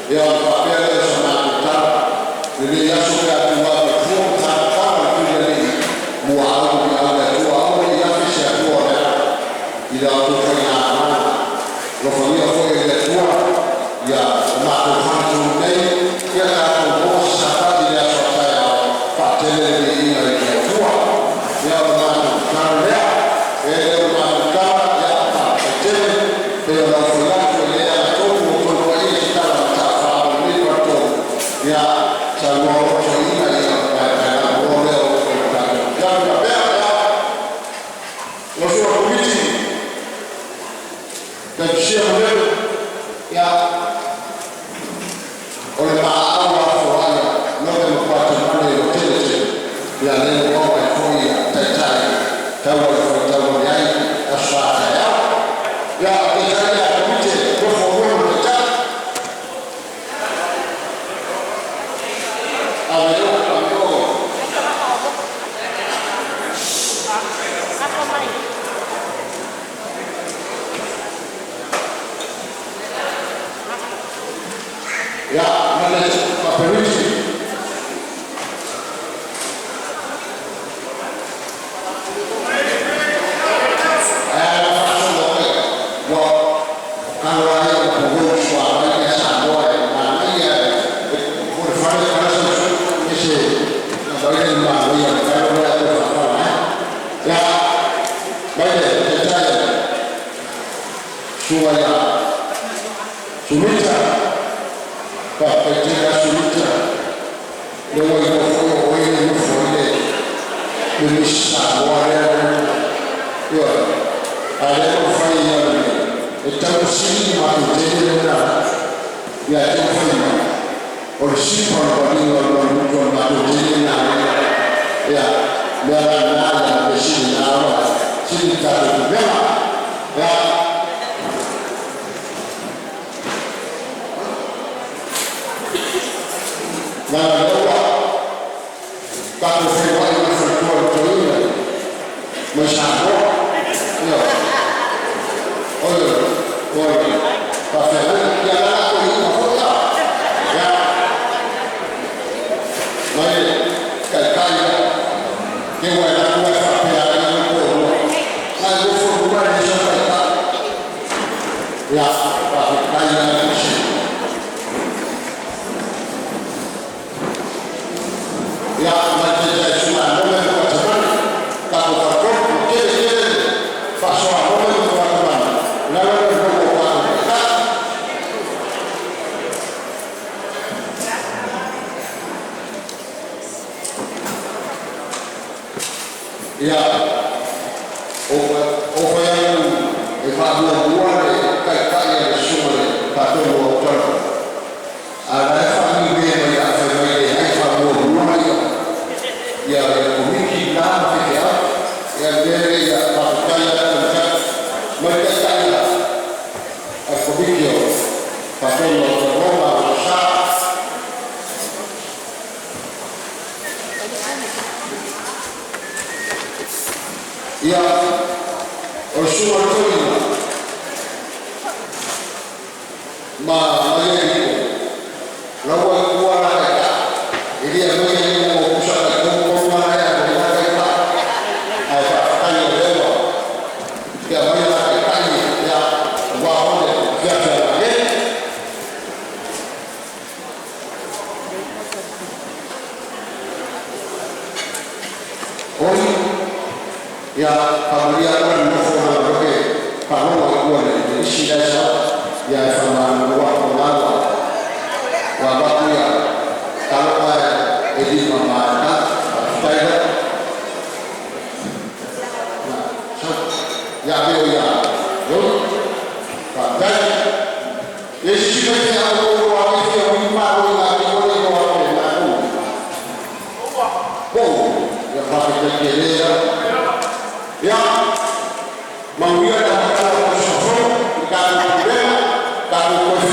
Ia ona faapea lea o sa matou tala, lenei aso pe a tu atu e fua ma tapatapa le Tulialii, muaau ma viau le Atua, aua ne i afe se Atua o le ala i la outou faigamalaga. Alofagia foi e le Atua ia o matou hana tonu nei, ia tatou maua se sapati i le aso a taeao, faatele le viiga i le Atua. Ia o le matou tatalo lea, e le o le matou tala, ia faafetai tele, pei ona ou fai atu e le agatonu ua outou paia i se tala mataafa mo lenei faletolu, ia saunoa loa toeaiina, ia ona paepaelama loa lea o le tatou afiafi. Faapea, ia, lau susuga i le Komiti, Taitusia ma Lelu, ia, o le maau lava foaia logo e matua taumale i le tele tele, ia lea ua maua ai foi ia taitai taua i faitau ane ai aso sa taeao. Ia, taitai ia Komiti nofo lua ma taitai. Ave o, ave o. Ia, ma le Paperiti. Ae a faasolo ea, ua kalo ai o pogou suavai ia Samoa e manaia e mo le fale fale sau ese na mai le manaia le kalo lea toe faafala ai. Ia, mai le taitai susuga ia Sulita, faafetai tele lava Sulita, le ua iloa foi o oe le nofo ai le Miss Samoa lea, ioe, a o lea ua fai ia e tau sili le matou tele lea na alu ia te ua fai mai o le sipa o le paliga o le malutu o le matou tele na ia mea la na ia le sili na ua sili tatou tupega ia. Na lea ua tatou feiloai ma le faletua o le toeaina mai Samoa, ioe, oi oi faafeagaiga ia la toeaina foi ia mai le taitai ia ke ua e atu ai faapea ai le toalua na e nofo i luga le sau taitai ia faafetai ia nisi ia mai taitai susuga nome ma Patamani tatou faletolu ua tele tele faasoa nome ma Patamani lalo le nofo o tatou taitai. Ia o fai atu e faamuamua le taitai a le susuga le Faatonu o Autalo a la e faagime mai a fai mai leai faamuamua ia ia le komiti la ma fekeau ia le mea ia faafetai atu taitai mai taitai a komiti o Faatonu o Autalo ma sa. Ia o le susuga o le toeaina ma Ieriko laua i tua la taitai e le aumaia ai mo pusa taitonu tonu lava e alu ai la taitai ae faafetai o lea ua te aumaia la taitai ia aua o le afiafi ananafi. Oi ia faamalia atu le nofo na roke faalogo i tua le isi la e sau ia e faamalo atu na ua ua avatu ia taloka e lima ma e faafetai lea ia ave o ia Oi faafetai e sisi mai te au o ake fia ui malo i ngā tino le o ake nā kou po ia faafetai tele ia ia manuia le amataga o le tausaga fou i tatou pulega tatou toe.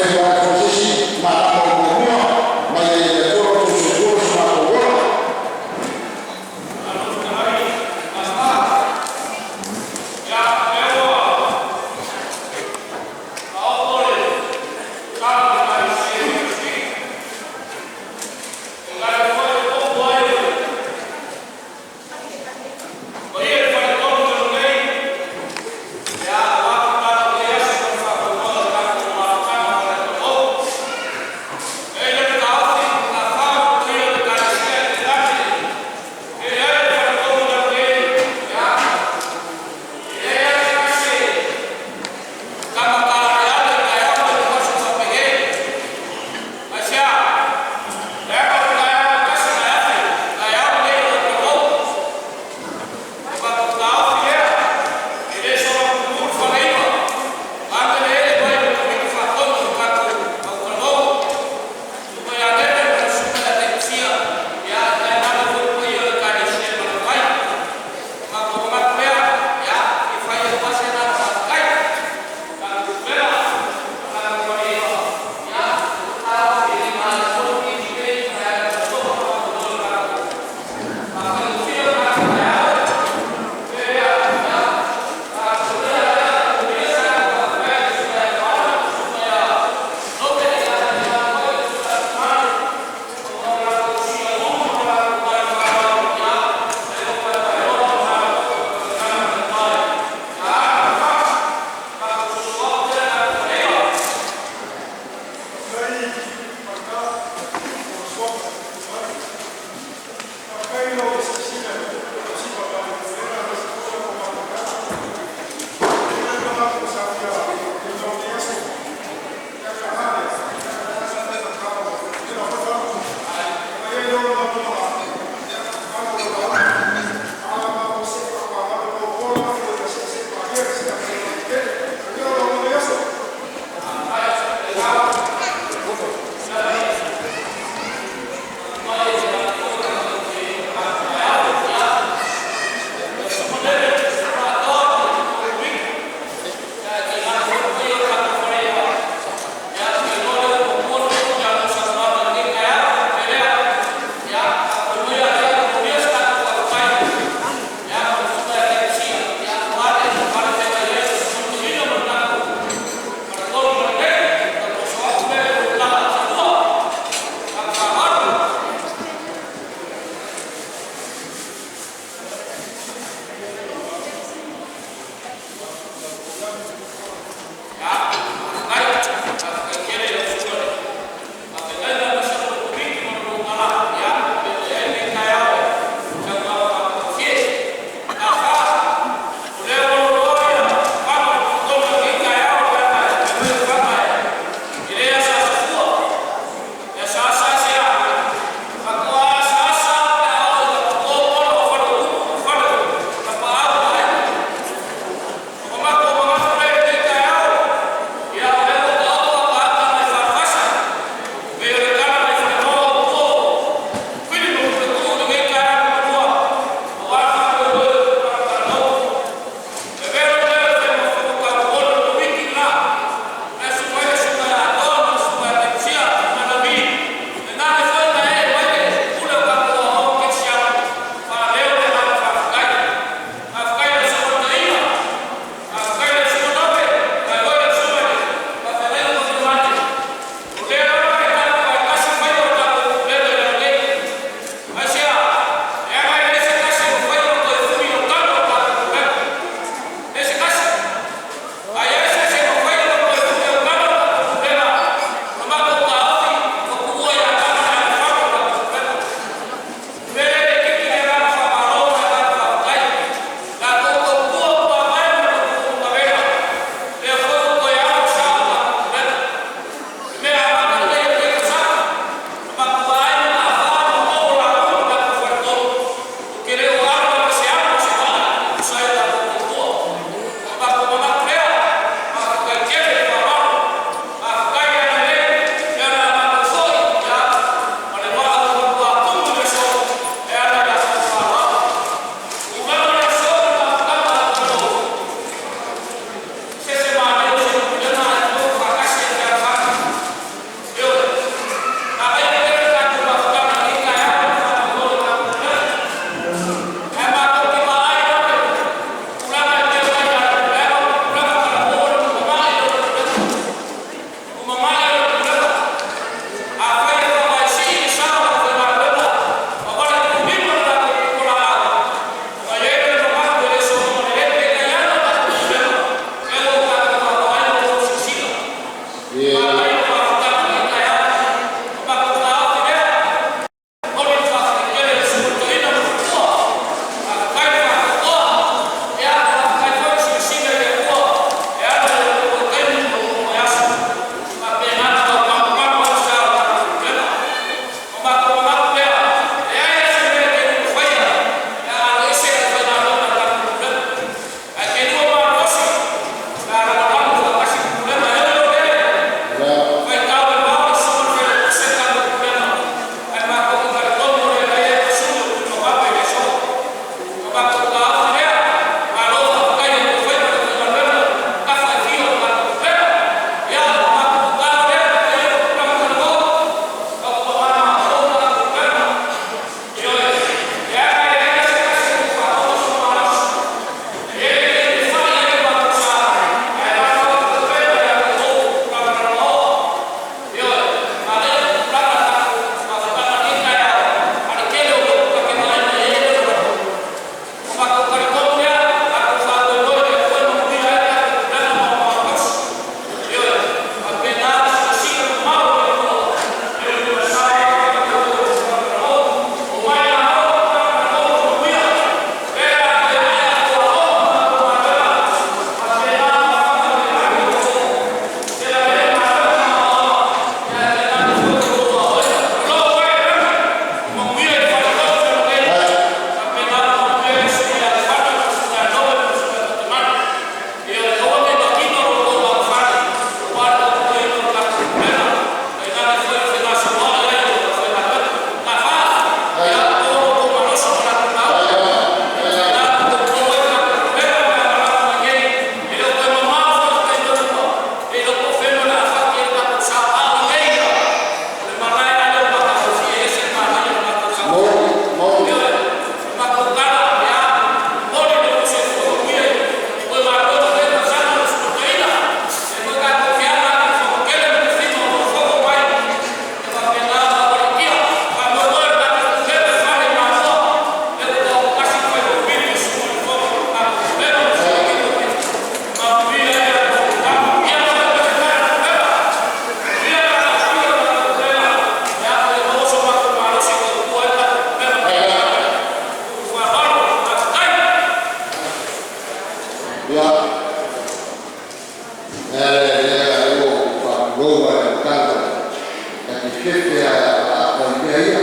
fefe a o mea ia.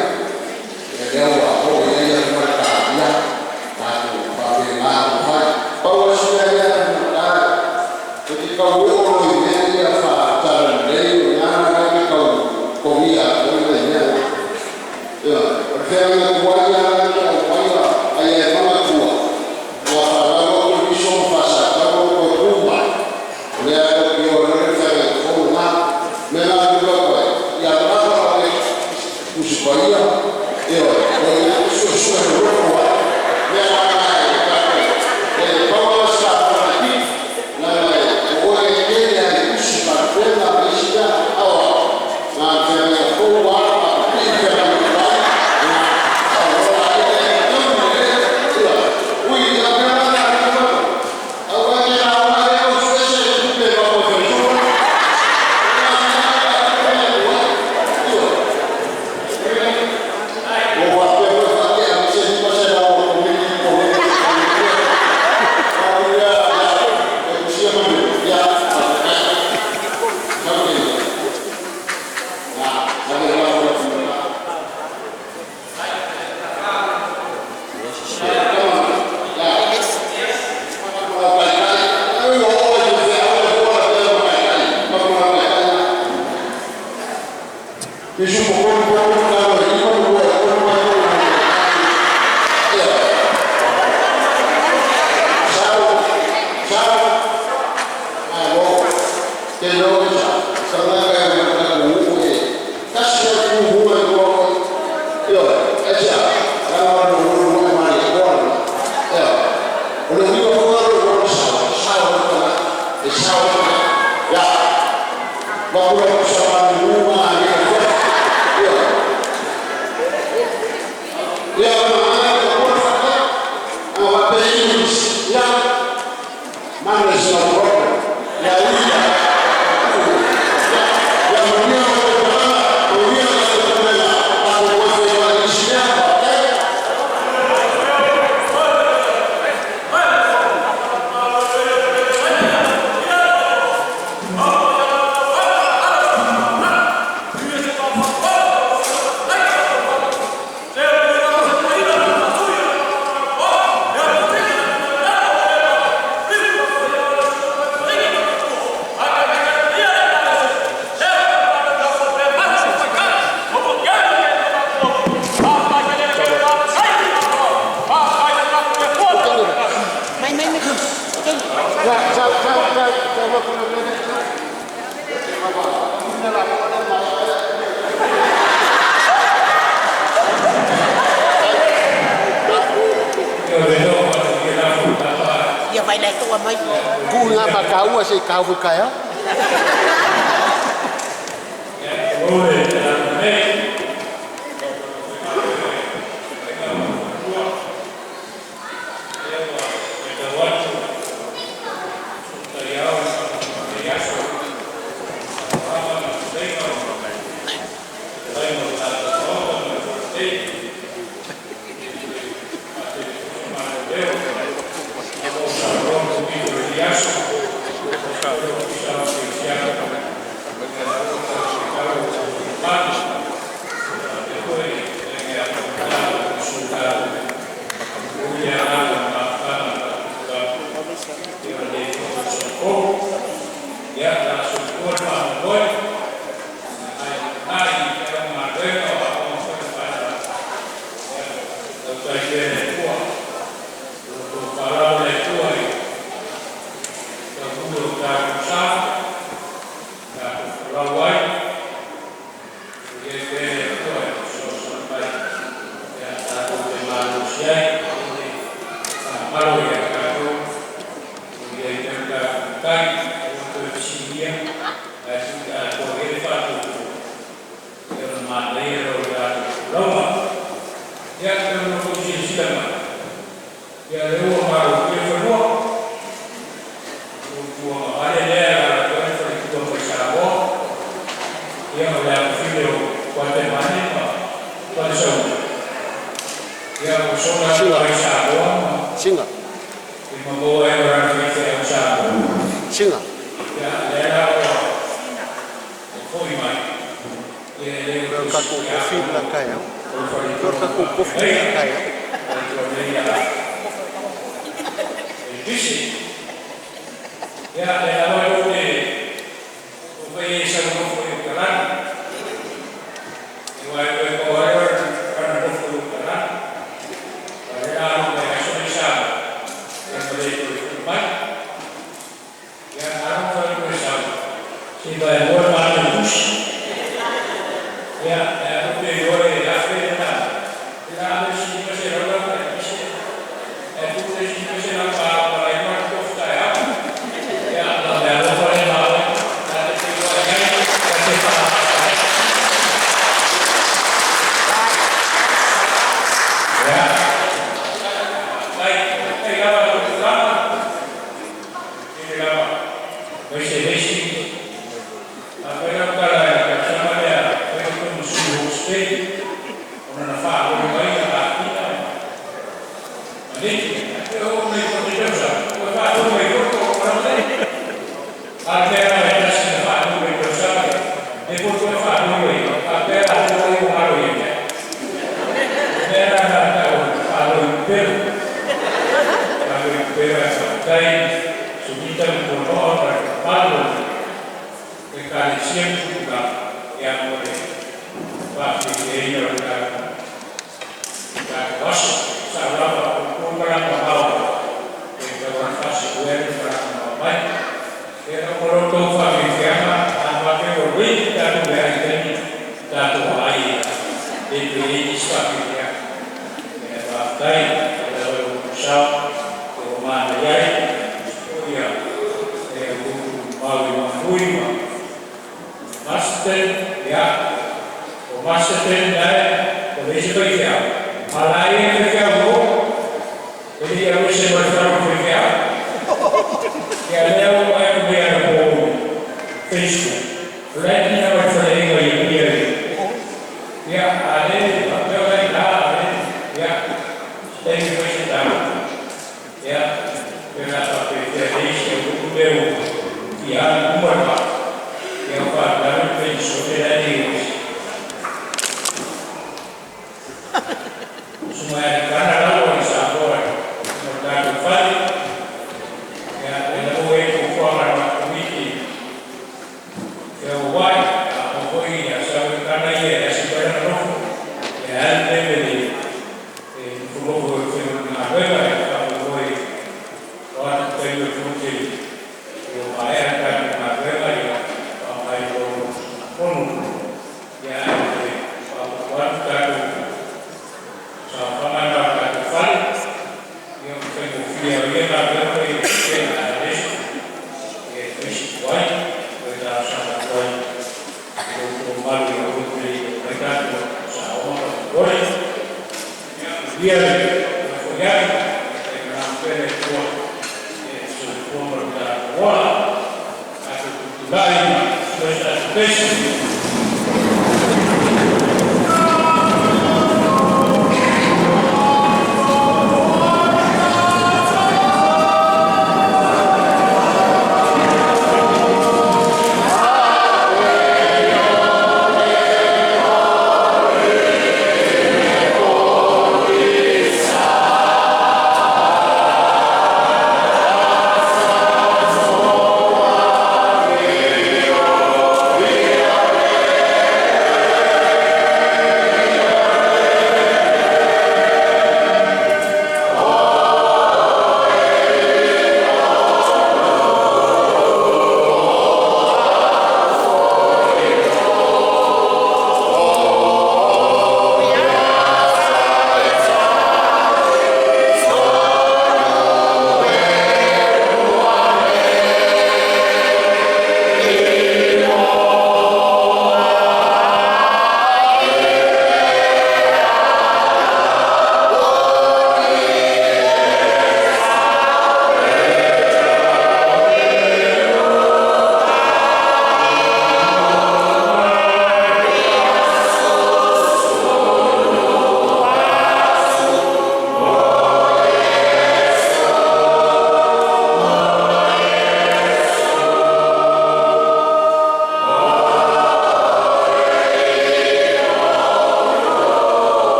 Ia lea ua oo i ai atu mai ta ia tatou faapena ona fai. Pau o si mea lea e e te tau oo loa i mea ia faatalalelei o i ina na e tau kogia atu ai nai mea na. Ioe, o le feagaiga tuai lava lena e te aumaia ai e manatua ua faalalo atu le uso ma faasatau aua toe tu mai, o lea e tou te o ai loa le feagaiga fou lena. O le mea lena ou te tulai atu ai, ia lava le Tusi Paia, ioe, o i ina e te suesue loloto ai mea la na e tatou e pau lava si tatou laitiiti leaga o oe e tele lava i tusi faalupega ma isi mea, a o au, na o le feagaiga fou lava faapipii le feagaiga tuai, ona sau loa lea e tonu lelei. Ioe, ui o le mea la lena lea e fai atu ai, aua e te lauga ai lea tau sue se tupe e maua mai faletua. Ia vai lai toa mai. Ku ngā makaua se i kau kai. Singa. Singa. O tatou kofi le la taeao. O le tatou kofi le la taeao.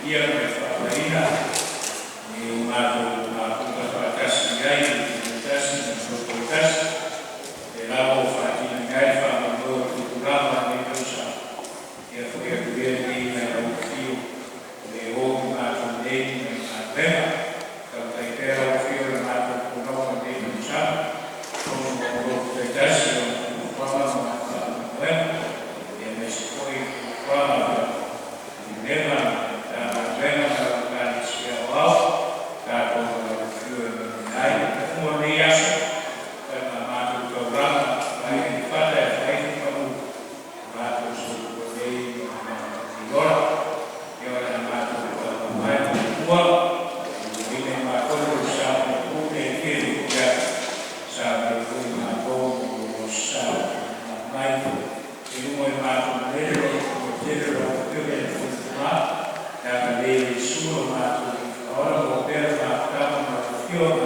Faafilifilia ma le Faavaina i o matou mafuta faatasi i ai i le tasi ma le toto e tasi e lava ua faatinoina ai le faamoemoe o tupulaga o lenei tausaga. Ia foi atu ia lenei mai lau afio o le o i matou nei ma le galuega. Tautai pea lau afio i le matou fonoa o lenei tausaga ona o lotu taitasi o fuafuaga ma faamoemoega ia aemaise foi fuafuaga Pulega Matagaluega ma lau Ekalesia Aoao tatou lalofio e manuia ai. Le tapuga o lenei aso fai ma matou taulaga mai Aleipata e fai panu matou soifua nei ma ola ia o le a matou taumamae ma le Atua ina i matou o le sa o le e fia sa mai foi matou o sa mai i luga i matou lele o tele o pele le ma ya ka le sua matou ola mo pera ma tama ma fio.